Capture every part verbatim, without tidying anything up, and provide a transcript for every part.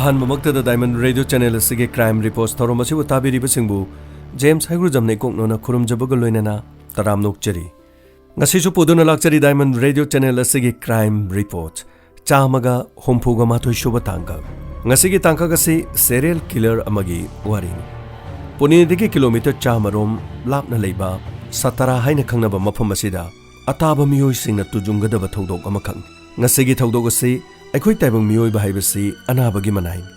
ꯑꯍꯥꯟꯕꯃꯛꯇꯗ Diamond Radio Channel ꯑꯁꯤꯒꯤ Crime Reports ꯊꯧꯔꯝ ꯑꯁꯤꯕꯨ ꯇꯥꯕꯤꯔꯤꯕꯁꯤꯡꯕꯨ ꯖꯦꯝꯁ ꯍꯩꯒ꯭ꯔꯨꯖꯝꯅ ꯏꯀꯣꯛꯅꯅ ꯈꯨꯔꯨꯝꯖꯕꯒ ꯂꯣꯏꯅꯅ ꯇꯔꯥꯝꯅ ꯑꯣꯛꯆꯔꯤ꯫ ꯉꯁꯤꯁꯨ ꯄꯨꯗꯨꯅ ꯂꯥꯛꯆꯔꯤ Diamond Radio Channel ꯑꯁꯤꯒꯤ Crime Reports ꯆꯥꯝꯃꯒ ꯍꯨꯝꯐꯨꯒ ꯃꯥꯊꯣꯏ ꯁꯨꯕ ꯇꯥꯡꯀꯛ꯫ ꯉꯁꯤꯒꯤ ꯇꯥꯡꯀꯛ ꯑꯁꯤ serial killer ꯑꯃꯒꯤ ꯋꯥꯔꯤꯅꯤ꯫ ꯄꯨꯅꯦꯗꯒꯤ ꯀꯤꯂꯣꯃꯤꯇꯔ ꯆꯥꯝꯃ ꯔꯣꯝ ꯂꯥꯞꯅ ꯂꯩꯕ ꯁꯇꯥꯔꯥ ꯍꯥꯏꯅ ꯈꯪꯅꯕ ꯃꯐꯝ ꯑꯁꯤꯗ ꯑꯇꯥꯕ ꯃꯤꯑꯣꯏꯁꯤꯡꯅ ꯇꯨꯖꯨꯡꯒꯗꯕ ꯊꯧꯗꯣꯛ ꯑꯃꯈꯛꯅꯤ꯫ ꯉꯁꯤꯒꯤ ꯊꯧꯗꯣꯛ ꯑꯁꯤ ꯑꯩꯈꯣꯏ ꯇꯥꯏꯕꯪ ꯃꯤꯑꯣꯏꯕ ꯍꯥꯏꯕꯁꯤ ꯑꯅꯥꯕꯒꯤ ꯃꯅꯥꯏꯅꯤ꯫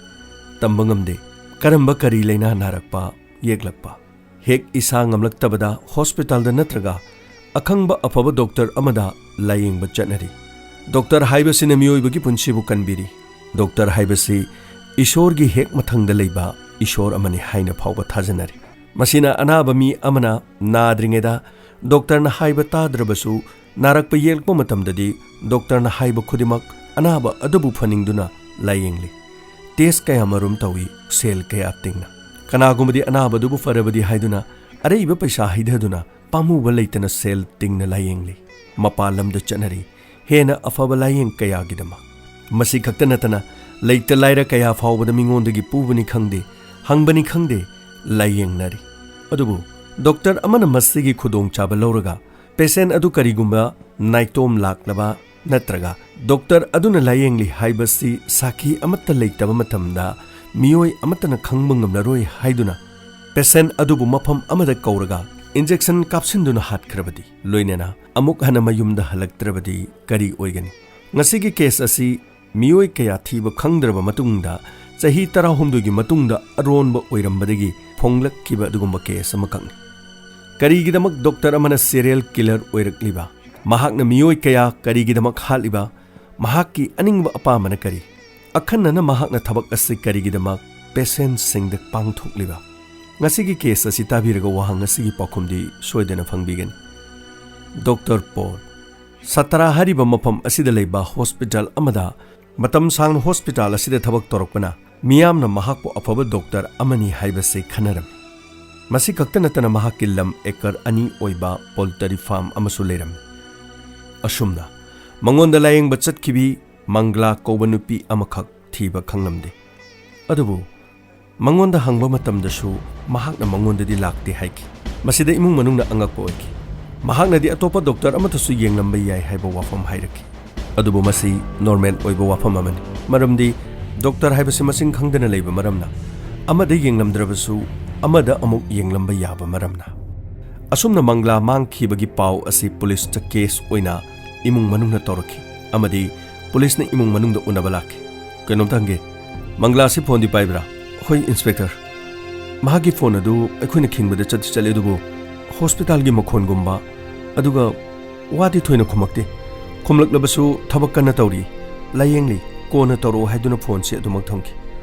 ꯇꯝꯕ ꯉꯝꯗꯦ ꯀꯔꯝꯕ ꯀꯔꯤ ꯂꯩꯅꯥ ꯅꯥꯔꯛꯄ, ꯌꯦꯛꯂꯛꯄ꯫ ꯍꯦꯛ ꯏꯁꯥ ꯉꯝꯂꯛꯇꯕꯗ ꯍꯣꯁꯄꯤꯇꯥꯜꯗ ꯅꯠꯇ꯭ꯔꯒ ꯑꯈꯪꯕ ꯑꯐꯕ ꯗꯣꯛꯇꯔ ꯑꯃꯗ ꯂꯥꯌꯦꯡꯕ ꯆꯠꯅꯔꯤ꯫ ꯗꯣꯛꯇꯔ ꯍꯥꯏꯕꯁꯤꯅ ꯃꯤꯑꯣꯏꯕꯒꯤ ꯄꯨꯟꯁꯤꯕꯨ ꯀꯟꯕꯤꯔꯤ꯫ ꯗꯣꯛꯇꯔ ꯍꯥꯏꯕꯁꯤ ꯏꯁꯣꯔꯒꯤ ꯍꯦꯛ ꯃꯊꯪꯗ ꯂꯩꯕ ꯏꯁꯣꯔ ꯑꯃꯅꯤ ꯍꯥꯏꯅ ꯐꯥꯎꯕ ꯊꯥꯖꯅꯔꯤ꯫ ꯃꯁꯤꯅ ꯑꯅꯥꯕ ꯃꯤ ꯑꯃꯅ ꯅꯥꯗ꯭ꯔꯤꯉꯩꯗ ꯗꯣꯛꯇꯔꯅ ꯍꯥꯏꯕ ꯇꯥꯗ꯭ꯔꯕꯁꯨ, ꯅꯥꯔꯛꯄ ꯌꯦꯛꯂꯛꯄ ꯃꯇꯝꯗꯗꯤ ꯗꯣꯛꯇꯔꯅ ꯍꯥꯏꯕ ꯈꯨꯗꯤꯡꯃꯛ ꯑꯅꯥꯕ ꯑꯗꯨꯕꯨ ꯐꯅꯤꯡꯗꯨꯅ ꯂꯥꯌꯦꯡꯂꯤ꯫ ꯇꯦꯁ ꯀꯌꯥ ꯃꯔꯨꯝ ꯇꯧꯏ, ꯁꯦꯜ ꯀꯌꯥ ꯇꯤꯡꯅ꯫ ꯀꯅꯥꯒꯨꯝꯕꯗꯤ ꯑꯅꯥꯕꯗꯨꯕꯨ ꯐꯔꯕꯗꯤ ꯍꯥꯏꯗꯨꯅ ꯑꯔꯩꯕ ꯄꯩꯁꯥ ꯍꯩꯊꯗꯨꯅ ꯄꯥꯝꯃꯨꯕ ꯂꯩꯇꯅ ꯁꯦꯜ ꯇꯤꯡꯅ ꯂꯥꯌꯦꯡꯂꯤ꯫ ꯃꯄꯥꯟ ꯂꯝꯗ ꯆꯠꯅꯔꯤ ꯍꯦꯟꯅ ꯑꯐꯕ ꯂꯥꯌꯦꯡ ꯀꯌꯥꯒꯤꯗꯃꯛ꯫ ꯃꯁꯤ ꯈꯛꯇ ꯅꯠꯇꯅ ꯂꯩꯇ ꯂꯥꯏꯔ ꯀꯌꯥ ꯐꯥꯎꯕꯗ ꯃꯤꯉꯣꯟꯗꯒꯤ ꯄꯨꯕꯅꯤ ꯈꯪꯗꯦ, ꯍꯪꯕꯅꯤ ꯈꯪꯗꯦ, ꯂꯥꯌꯦꯡꯅꯔꯤ꯫ ꯑꯗꯨꯕꯨ ꯗꯣꯛꯇꯔ ꯑꯃꯅ ꯃꯁꯤꯒꯤ ꯈꯨꯗꯣꯡꯆꯥꯕ ꯂꯧꯔꯒ ꯄꯦꯁꯦꯟ ꯑꯗꯨ ꯀꯔꯤꯒꯨꯝꯕ ꯅꯥꯏꯇꯣꯝ ꯂꯥꯛꯂꯕ ꯅꯠꯇ꯭ꯔꯒ ꯗꯣꯛꯇꯔ ꯑꯗꯨꯅ ꯂꯥꯌꯦꯡꯂꯤ ꯍꯥꯏꯕꯁꯤ ꯁꯥꯈꯤ ꯑꯃꯠꯇ ꯂꯩꯇꯕ ꯃꯇꯝꯗ ꯃꯤꯑꯣꯏ ꯑꯃꯠꯇꯅ ꯈꯪꯕ ꯉꯝꯂꯔꯣꯏ ꯍꯥꯏꯗꯨꯅ ꯄꯦꯁꯦꯟ ꯑꯗꯨꯕꯨ ꯃꯐꯝ ꯑꯃꯗ ꯀꯧꯔꯒ ꯏꯟꯖꯦꯛꯁꯟ ꯀꯥꯞꯁꯤꯟꯗꯨꯅ ꯍꯥꯠꯈ꯭ꯔꯕꯗꯤ, ꯂꯣꯏꯅꯅ ꯑꯃꯨꯛ ꯍꯟꯅ ꯃꯌꯨꯝꯗ ꯍꯜꯂꯛꯇ꯭ꯔꯕꯗꯤ ꯀꯔꯤ ꯑꯣꯏꯒꯅꯤ? ꯉꯁꯤꯒꯤ ꯀꯦꯁ ꯑꯁꯤ ꯃꯤꯑꯣꯏ ꯀꯌꯥ ꯊꯤꯕ ꯈꯪꯗ꯭ꯔꯕ ꯃꯇꯨꯡꯗ, ꯆꯍꯤ ꯇꯔꯥꯍꯨꯝꯗꯣꯏꯒꯤ ꯃꯇꯨꯡꯗ ꯑꯔꯣꯟꯕ ꯑꯣꯏꯔꯝꯕꯗꯒꯤ ꯐꯣꯡꯂꯛꯈꯤꯕ ꯑꯗꯨꯒꯨꯝꯕ ꯀꯦꯁ ꯑꯃꯈꯛꯅꯤ꯫ ꯀꯔꯤꯒꯤꯗꯃꯛ ꯗꯣꯛꯇꯔ ꯑꯃꯅ serial killer ꯑꯣꯏꯔꯛꯂꯤꯕ? ꯃꯍꯥꯛꯅ ꯃꯤꯑꯣꯏ ꯀꯌꯥ ꯀꯔꯤꯒꯤꯗꯃꯛ ꯍꯥꯠꯂꯤꯕ? ꯃꯍꯥꯛꯀꯤ ꯑꯅꯤꯡꯕ ꯑꯄꯥꯝꯕꯅ ꯀꯔꯤ? ꯑꯈꯟꯅꯅ ꯃꯍꯥꯛꯅ ꯊꯕꯛ ꯑꯁꯤ ꯀꯔꯤꯒꯤꯗꯃꯛ ꯄꯦꯁꯦꯟꯁꯤꯡꯗ ꯄꯥꯡꯊꯣꯛꯂꯤꯕ? ꯉꯁꯤꯒꯤ ꯀꯦꯁ ꯑꯁꯤ ꯇꯥꯕꯤꯔꯒ ꯋꯥꯍꯪ ꯑꯁꯤꯒꯤ ꯄꯥꯎꯈꯨꯝꯗꯤ ꯁꯣꯏꯗꯅ ꯐꯪꯕꯤꯒꯅꯤ꯫ ꯗꯣꯛꯇꯔ ꯄꯣꯜ, ꯁꯇꯥꯔꯥ ꯍꯥꯏꯔꯤꯕ ꯃꯐꯝ ꯑꯁꯤꯗ ꯂꯩꯕ ꯍꯣꯁꯄꯤꯇꯥꯜ ꯑꯃꯗ ꯃꯇꯝ ꯁꯥꯡꯅ ꯍꯣꯁꯄꯤꯇꯥꯜ ꯑꯁꯤꯗ ꯊꯕꯛ ꯇꯧꯔꯛꯄꯅ ꯃꯤꯌꯥꯝꯅ ꯃꯍꯥꯛꯄꯨ ꯑꯐꯕ ꯗꯣꯛꯇꯔ ꯑꯃꯅꯤ ꯍꯥꯏꯕꯁꯤ ꯈꯟꯅꯔꯝꯃꯤ꯫ ꯃꯁꯤ ꯈꯛꯇ ꯅꯠꯇꯅ ꯃꯍꯥꯛꯀꯤ ꯂꯝ ꯑꯦꯀꯔ ꯑꯅꯤ ꯑꯣꯏꯕ ꯄꯣꯜꯇꯔꯤ ꯐꯥꯔꯝ ꯑꯃꯁꯨ ꯂꯩꯔꯝꯃꯤ꯫ ꯑꯁꯨꯝꯅ ꯃꯉꯣꯟꯗ ꯂꯥꯌꯦꯡꯕ ꯆꯠꯈꯤꯕꯤ ꯃꯪꯒꯂꯥ ꯀꯧꯕ ꯅꯨꯄꯤ ꯑꯃꯈꯛ ꯊꯤꯕ ꯈꯪꯂꯝꯗꯦ꯫ ꯑꯗꯨꯕꯨ ꯃꯉꯣꯟꯗ ꯍꯪꯕ ꯃꯇꯝꯗꯁꯨ ꯃꯍꯥꯛꯅ ꯃꯉꯣꯟꯗꯗꯤ ꯂꯥꯛꯇꯦ ꯍꯥꯏꯈꯤ꯫ ꯃꯁꯤꯗ ꯏꯃꯨꯡ ꯃꯅꯨꯡꯅ ꯑꯉꯛꯄ ꯑꯣꯏꯈꯤ꯫ ꯃꯍꯥꯛꯅꯗꯤ ꯑꯇꯣꯞꯄ ꯗꯣꯛꯇꯔ ꯑꯃꯠꯇꯁꯨ ꯌꯦꯡꯂꯝꯕ ꯌꯥꯏ ꯍꯥꯏꯕ ꯋꯥꯐꯝ ꯍꯥꯏꯔꯛꯈꯤ꯫ ꯑꯗꯨꯕꯨ ꯃꯁꯤ ꯅꯣꯔꯃꯦꯜ ꯑꯣꯏꯕ ꯋꯥꯐꯝ ꯑꯃꯅꯤ, ꯃꯔꯝꯗꯤ ꯗꯣꯛꯇꯔ ꯍꯥꯏꯕꯁꯤ ꯃꯁꯤꯡ ꯈꯪꯗꯅ ꯂꯩꯕ ꯃꯔꯝꯅ, ꯑꯃꯗ ꯌꯦꯡꯂꯝꯗ꯭ꯔꯕꯁꯨ ꯑꯃꯗ ꯑꯃꯨꯛ ꯌꯦꯡꯂꯝꯕ ꯌꯥꯕ ꯃꯔꯝꯅ꯫ ꯑꯁꯨꯝꯅ ꯃꯪꯒ꯭ꯂꯥ ꯃꯥꯡꯈꯤꯕꯒꯤ ꯄꯥꯎ ꯑꯁꯤ ꯄꯨꯂꯤꯁꯇ ꯀꯦꯁ ꯑꯣꯏꯅ ꯏꯃꯨꯡ ꯃꯅꯨꯡꯅ ꯇꯧꯔꯛꯈꯤ ꯑꯃꯗꯤ ꯄꯨꯂꯤꯁꯅ ꯏꯃꯨꯡ ꯃꯅꯨꯡꯗ ꯎꯅꯕ ꯂꯥꯛꯈꯤ꯫ "ꯀꯩꯅꯣꯝꯇ ꯍꯪꯒꯦ, ꯃꯪꯒ꯭ꯂꯥꯁꯤ ꯐꯣꯟꯗꯤ ꯄꯥꯏꯕ꯭ꯔꯥ?" "ꯍꯣꯏ, ꯏꯟꯁꯄꯦꯛꯇꯔ꯫ ꯃꯍꯥꯛꯀꯤ ꯐꯣꯟ ꯑꯗꯨ ꯑꯩꯈꯣꯏꯅ ꯈꯤꯡꯕꯗ ꯆꯠꯇꯤ ꯆꯠꯂꯦ, ꯑꯗꯨꯕꯨ ꯍꯣꯁꯄꯤꯇꯥꯜꯒꯤ ꯃꯈꯣꯟꯒꯨꯝꯕ, ꯑꯗꯨꯒ ꯋꯥꯗꯤ ꯊꯣꯏꯅ ꯈꯨꯝꯃꯛꯇꯦ꯫ ꯈꯨꯝꯂꯛꯂꯕꯁꯨ ꯊꯕꯛ ꯀꯟꯅ ꯇꯧꯔꯤ, ꯂꯥꯌꯦꯡꯂꯤ, ꯀꯣꯟꯅ ꯇꯧꯔꯛꯑꯣ ꯍꯥꯏꯗꯨꯅ ꯐꯣꯟꯁꯤ ꯑꯗꯨꯃꯛ ꯊꯝꯈꯤ꯫"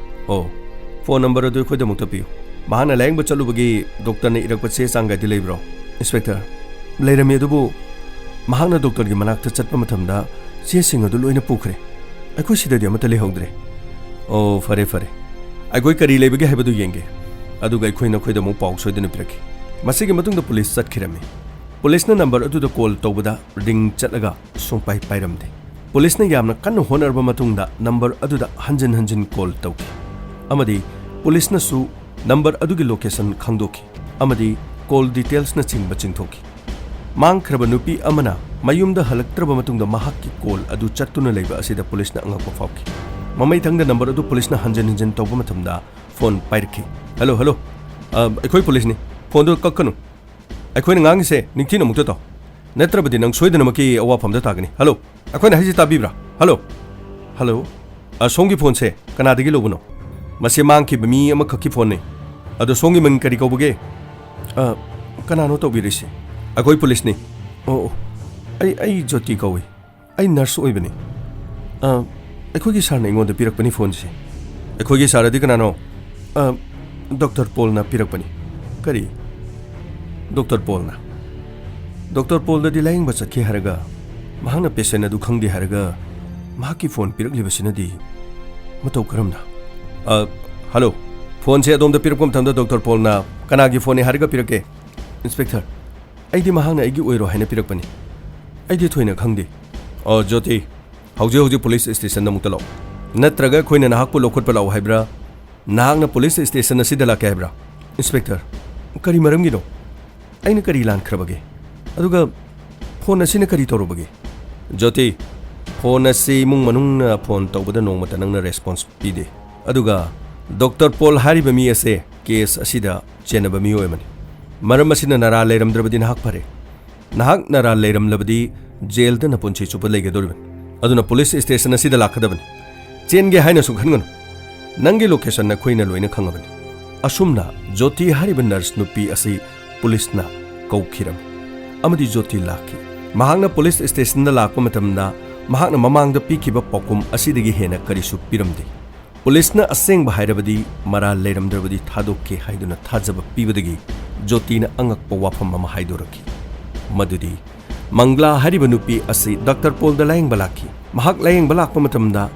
"ꯑꯣ, ꯐꯣꯟ ꯅꯝꯕꯔ ꯑꯗꯨ ꯑꯩꯈꯣꯏꯗ ꯑꯃꯨꯛꯇ ꯄꯤꯌꯨ꯫ ꯃꯍꯥꯛꯅ ꯂꯥꯌꯦꯡꯕ ꯆꯠꯂꯨꯕꯒꯤ ꯗꯣꯛꯇꯔꯅ ꯏꯔꯛꯄ ꯆꯦ ꯆꯥꯡꯒꯥꯏꯗꯨ ꯂꯩꯕ꯭ꯔꯣ?" "ꯏꯟꯁꯄꯦꯛꯇꯔ, ꯂꯩꯔꯝꯃꯤ, ꯑꯗꯨꯕꯨ ꯃꯍꯥꯛꯅ ꯗꯣꯛꯇꯔꯒꯤ ꯃꯅꯥꯛꯇ ꯆꯠꯄ ꯃꯇꯝꯗ ꯆꯦꯁꯤꯡ ꯑꯗꯨ ꯂꯣꯏꯅ ꯄꯨꯈ꯭ꯔꯦ꯫ ꯑꯩꯈꯣꯏ ꯁꯤꯗꯗꯤ ꯑꯃꯠꯇ ꯂꯩꯍꯧꯗ꯭ꯔꯦ꯫" "ꯑꯣ, ꯐꯔꯦ, ꯐꯔꯦ꯫ ꯑꯩꯈꯣꯏ ꯀꯔꯤ ꯂꯩꯕꯒꯦ ꯍꯥꯏꯕꯗꯨ ꯌꯦꯡꯒꯦ, ꯑꯗꯨꯒ ꯑꯩꯈꯣꯏ ꯅꯈꯣꯏꯗ ꯑꯃꯨꯛ ꯄꯥꯎ ꯁꯣꯏꯗꯅ ꯄꯤꯔꯛꯀꯦ꯫" ꯃꯁꯤꯒꯤ ꯃꯇꯨꯡꯗ ꯄꯨꯂꯤꯁ ꯆꯠꯈꯤꯔꯝꯃꯤ꯫ ꯄꯨꯂꯤꯁꯅ ꯅꯝꯕꯔ ꯑꯗꯨꯗ ꯀꯣꯜ ꯇꯧꯕꯗ ꯔꯤꯡ ꯆꯠꯂꯒ ꯁꯨꯡꯄꯥꯏ ꯄꯥꯏꯔꯝꯗꯦ꯫ ꯄꯨꯂꯤꯁꯅ ꯌꯥꯝꯅ ꯀꯟꯅ ꯍꯣꯠꯅꯔꯕ ꯃꯇꯨꯡꯗ ꯅꯝꯕꯔ ꯑꯗꯨꯗ ꯍꯟꯖꯤꯟ ꯍꯟꯖꯤꯟ ꯀꯣꯜ ꯇꯧꯈꯤ ꯑꯃꯗꯤ ꯄꯨꯂꯤꯁꯅꯁꯨ ꯅꯝꯕꯔ ꯑꯗꯨꯒꯤ ꯂꯣꯀꯦꯁꯟ ꯈꯪꯗꯣꯛꯈꯤ ꯑꯃꯗꯤ ꯀꯣꯜ ꯗꯤꯇꯦꯜꯁꯅꯆꯤꯡꯕ ꯆꯤꯡꯊꯣꯛꯈꯤ꯫ ꯃꯥꯡꯈ꯭ꯔꯕ ꯅꯨꯄꯤ ꯑꯃꯅ ꯃꯌꯨꯝꯗ ꯍꯜꯂꯛꯇ꯭ꯔꯕ ꯃꯇꯨꯡꯗ ꯃꯍꯥꯛꯀꯤ ꯀꯣꯜ ꯑꯗꯨ ꯆꯠꯇꯨꯅ ꯂꯩꯕ ꯑꯁꯤꯗ ꯄꯨꯂꯤꯁꯅ ꯑꯉꯛꯄ ꯐꯥꯎꯈꯤ꯫ ꯃꯃꯩꯊꯪꯗ ꯅꯝꯕꯔ ꯑꯗꯨ ꯄꯨꯂꯤꯁꯅ ꯍꯟꯖꯤꯟ ꯍꯟꯖꯤꯟ ꯇꯧꯕ ꯃꯇꯝꯗ ꯐꯣꯟ ꯄꯥꯏꯔꯛꯈꯤ꯫ "Hello, hello. ꯑ, ꯑꯩꯈꯣꯏ ꯄꯨꯂꯤꯁꯅꯤ꯫ ꯐꯣꯟꯗꯨ ꯀꯛꯀꯅꯨ꯫ ꯑꯩꯈꯣꯏꯅ ꯉꯥꯡꯉꯤꯁꯦ ꯅꯤꯡꯊꯤꯅ ꯑꯃꯨꯛꯇ ꯇꯥꯎ꯫ ꯅꯠꯇ꯭ꯔꯕꯗꯤ ꯅꯪ ꯁꯣꯏꯗꯅꯃꯛꯀꯤ ꯑꯋꯥꯐꯝꯗ ꯇꯥꯒꯅꯤ꯫ ꯍꯜꯂꯣ, ꯑꯩꯈꯣꯏꯅ ꯍꯥꯏꯁꯤ ꯇꯥꯕꯤꯕ꯭ꯔꯥ? Hello, hello. ꯑ, ꯁꯣꯝꯒꯤ ꯐꯣꯟꯁꯦ ꯀꯅꯥꯗꯒꯤ ꯂꯧꯕꯅꯣ? ꯃꯁꯤ ꯃꯥꯡꯈꯤꯕ ꯃꯤ ꯑꯃꯈꯛꯀꯤ ꯐꯣꯟꯅꯤ꯫ ꯑꯗꯣ ꯁꯣꯝꯒꯤ ꯃꯤꯡ ꯀꯔꯤ ꯀꯧꯕꯒꯦ?" "ꯑ, ꯀꯅꯥꯅꯣ ꯇꯧꯕꯤꯔꯤꯁꯦ?" "ꯑꯩꯈꯣꯏ ꯄꯨꯂꯤꯁꯅꯤ꯫" "ꯑꯣ, ꯑꯣ, ꯑꯩ, ꯑꯩ ꯖꯣꯇꯤ ꯀꯧꯏ꯫ ꯑꯩ ꯅꯔꯁ ꯑꯣꯏꯕꯅꯤ꯫ ꯑ, ꯑꯩꯈꯣꯏꯒꯤ ꯁꯥꯔꯅ ꯑꯩꯉꯣꯟꯗ ꯄꯤꯔꯛꯄꯅꯤ ꯐꯣꯟꯁꯦ꯫" "ꯑꯩꯈꯣꯏꯒꯤ ꯁꯥꯔ ꯑꯗꯤ ꯀꯅꯥꯅꯣ?" "ꯑ, ꯗꯣꯛꯇꯔ ꯄꯣꯜꯅ ꯄꯤꯔꯛꯄꯅꯤ꯫" "ꯀꯔꯤ? ꯗꯣꯛꯇꯔ ꯄꯣꯜꯅ? ꯗꯣꯛꯇꯔ ꯄꯣꯜꯗꯗꯤ ꯂꯥꯌꯦꯡꯕ ꯆꯠꯈꯤ ꯍꯥꯏꯔꯒ ꯃꯍꯥꯛꯅ ꯄꯦꯁꯦꯟ ꯑꯗꯨ ꯈꯪꯗꯦ ꯍꯥꯏꯔꯒ ꯃꯍꯥꯛꯀꯤ ꯐꯣꯟ ꯄꯤꯔꯛꯂꯤꯕꯁꯤꯅꯗꯤ ꯃꯇꯧ ꯀꯔꯝꯅ?" "ꯑ, ꯍꯜꯂꯣ꯫ ꯐꯣꯟꯁꯦ ꯑꯗꯣꯝꯗ ꯄꯤꯔꯛꯄ ꯃꯇꯝꯗ ꯗꯣꯛꯇꯔ ꯄꯣꯜꯅ ꯀꯅꯥꯒꯤ ꯐꯣꯟꯅꯤ ꯍꯥꯏꯔꯒ ꯄꯤꯔꯛꯀꯦ?" "ꯏꯟꯁꯄꯦꯛꯇꯔ, ꯑꯩꯗꯤ ꯃꯍꯥꯛꯅ ꯑꯩꯒꯤ ꯑꯣꯏꯔꯣ ꯍꯥꯏꯅ ꯄꯤꯔꯛꯄꯅꯤ꯫ ꯑꯩꯗꯤ ꯊꯣꯏꯅ ꯈꯪꯗꯦ꯫" "ꯑꯣ, ꯖꯣꯇꯤ, ꯍꯧꯖꯤꯛ ꯍꯧꯖꯤꯛ ꯄꯨꯂꯤꯁ ꯁ꯭ꯇꯦꯁꯟꯗ ꯑꯃꯨꯛꯇ ꯂꯥꯛꯑꯣ꯫ ꯅꯠꯇ꯭ꯔꯒ ꯑꯩꯈꯣꯏꯅ ꯅꯍꯥꯛꯄꯨ ꯂꯧꯈꯠꯄ ꯂꯥꯛꯑꯣ ꯍꯥꯏꯕ꯭ꯔꯥ? ꯅꯍꯥꯛꯅ ꯄꯨꯂꯤꯁ ꯁ꯭ꯇꯦꯁꯟ ꯑꯁꯤꯗ ꯂꯥꯛꯀꯦ ꯍꯥꯏꯕ꯭ꯔꯥ? ꯏꯟꯁꯄꯦꯛꯇꯔ, ꯀꯔꯤ ꯃꯔꯝꯒꯤꯅꯣ? ꯑꯩꯅ ꯀꯔꯤ ꯂꯥꯟꯈ꯭ꯔꯕꯒꯦ? ꯑꯗꯨꯒ ꯐꯣꯟ ꯑꯁꯤꯅ ꯀꯔꯤ ꯇꯧꯔꯨꯕꯒꯦ? ꯖꯣꯇꯤ, ꯐꯣꯟ ꯑꯁꯤ ꯏꯃꯨꯡ ꯃꯅꯨꯡꯅ ꯐꯣꯟ ꯇꯧꯕꯗ ꯅꯣꯡꯃꯇ ꯅꯪꯅ ꯔꯦꯁꯄꯣꯟꯁ ꯄꯤꯗꯦ꯫ ꯑꯗꯨꯒ ꯗꯣꯛꯇꯔ ꯄꯣꯜ ꯍꯥꯏꯔꯤꯕ ꯃꯤ ꯑꯁꯦ ꯀꯦꯁ ꯑꯁꯤꯗ ꯆꯦꯟꯅꯕ ꯃꯤꯑꯣꯏ ꯑꯃꯅꯤ꯫ ꯃꯔꯝ ꯑꯁꯤꯅ ꯅꯔꯥ ꯂꯩꯔꯝꯗ꯭ꯔꯕꯗꯤ ꯅꯍꯥꯛ ꯐꯔꯦ꯫ ꯅꯍꯥꯛ ꯅꯔꯥ ꯂꯩꯔꯝꯂꯕꯗꯤ ꯖꯦꯜꯗ ꯅꯄꯨꯟꯁꯤ ꯆꯨꯞꯄ ꯂꯩꯒꯗꯧꯔꯤꯕꯅꯤ꯫ ꯑꯗꯨꯅ ꯄꯨꯂꯤꯁ ꯁ꯭ꯇꯦꯁꯟ ꯑꯁꯤꯗ ꯂꯥꯛꯀꯗꯕꯅꯤ꯫ ꯆꯦꯟꯒꯦ ꯍꯥꯏꯅꯁꯨ ꯈꯟꯒꯅꯨ꯫ ꯅꯪꯒꯤ ꯂꯣꯀꯦꯁꯟ ꯑꯩꯈꯣꯏꯅ ꯂꯣꯏꯅ ꯈꯪꯉꯕꯅꯤ꯫ ꯑꯁꯨꯝꯅ ꯖꯣꯇꯤ ꯍꯥꯏꯔꯤꯕ ꯅꯔꯁ ꯅꯨꯄꯤ ꯑꯁꯤ ꯄꯨꯂꯤꯁꯅ ꯀꯧꯈꯤꯔꯝꯃꯤ ꯑꯃꯗꯤ ꯖꯣꯇꯤ ꯂꯥꯛꯈꯤ꯫ ꯃꯍꯥꯛꯅ ꯄꯨꯂꯤꯁ ꯁ꯭ꯇꯦꯁꯟꯗ ꯂꯥꯛꯄ ꯃꯇꯝꯗ ꯃꯍꯥꯛꯅ ꯃꯃꯥꯡꯗ ꯄꯤꯈꯤꯕ ꯄꯥꯎꯈꯨꯝ ꯑꯁꯤꯗꯒꯤ ꯍꯦꯟꯅ ꯀꯔꯤꯁꯨ ꯄꯤꯔꯝꯗꯦ꯫ ꯄꯨꯂꯤꯁꯅ ꯑꯁꯦꯡꯕ ꯍꯥꯏꯔꯕꯗꯤ ꯃꯔꯥꯜ ꯂꯩꯔꯝꯗ꯭ꯔꯕꯗꯤ ꯊꯥꯗꯣꯛꯀꯦ ꯍꯥꯏꯗꯨꯅ ꯊꯥꯖꯕ ꯄꯤꯕꯗꯒꯤ ꯖꯣꯇꯤꯅ ꯑꯉꯛꯄ ꯋꯥꯐꯝ ꯑꯃ ꯍꯥꯏꯗꯣꯔꯛꯈꯤ, ꯃꯗꯨꯗꯤ ꯃꯪꯒꯂꯥ ꯍꯥꯏꯔꯤꯕ ꯅꯨꯄꯤ ꯑꯁꯤ ꯗꯥꯛꯇꯔ ꯄꯣꯜꯗ ꯂꯥꯌꯦꯡꯕ ꯂꯥꯛꯈꯤ꯫ ꯃꯍꯥꯛ ꯂꯥꯌꯦꯡꯕ ꯂꯥꯛꯄ ꯃꯇꯝꯗ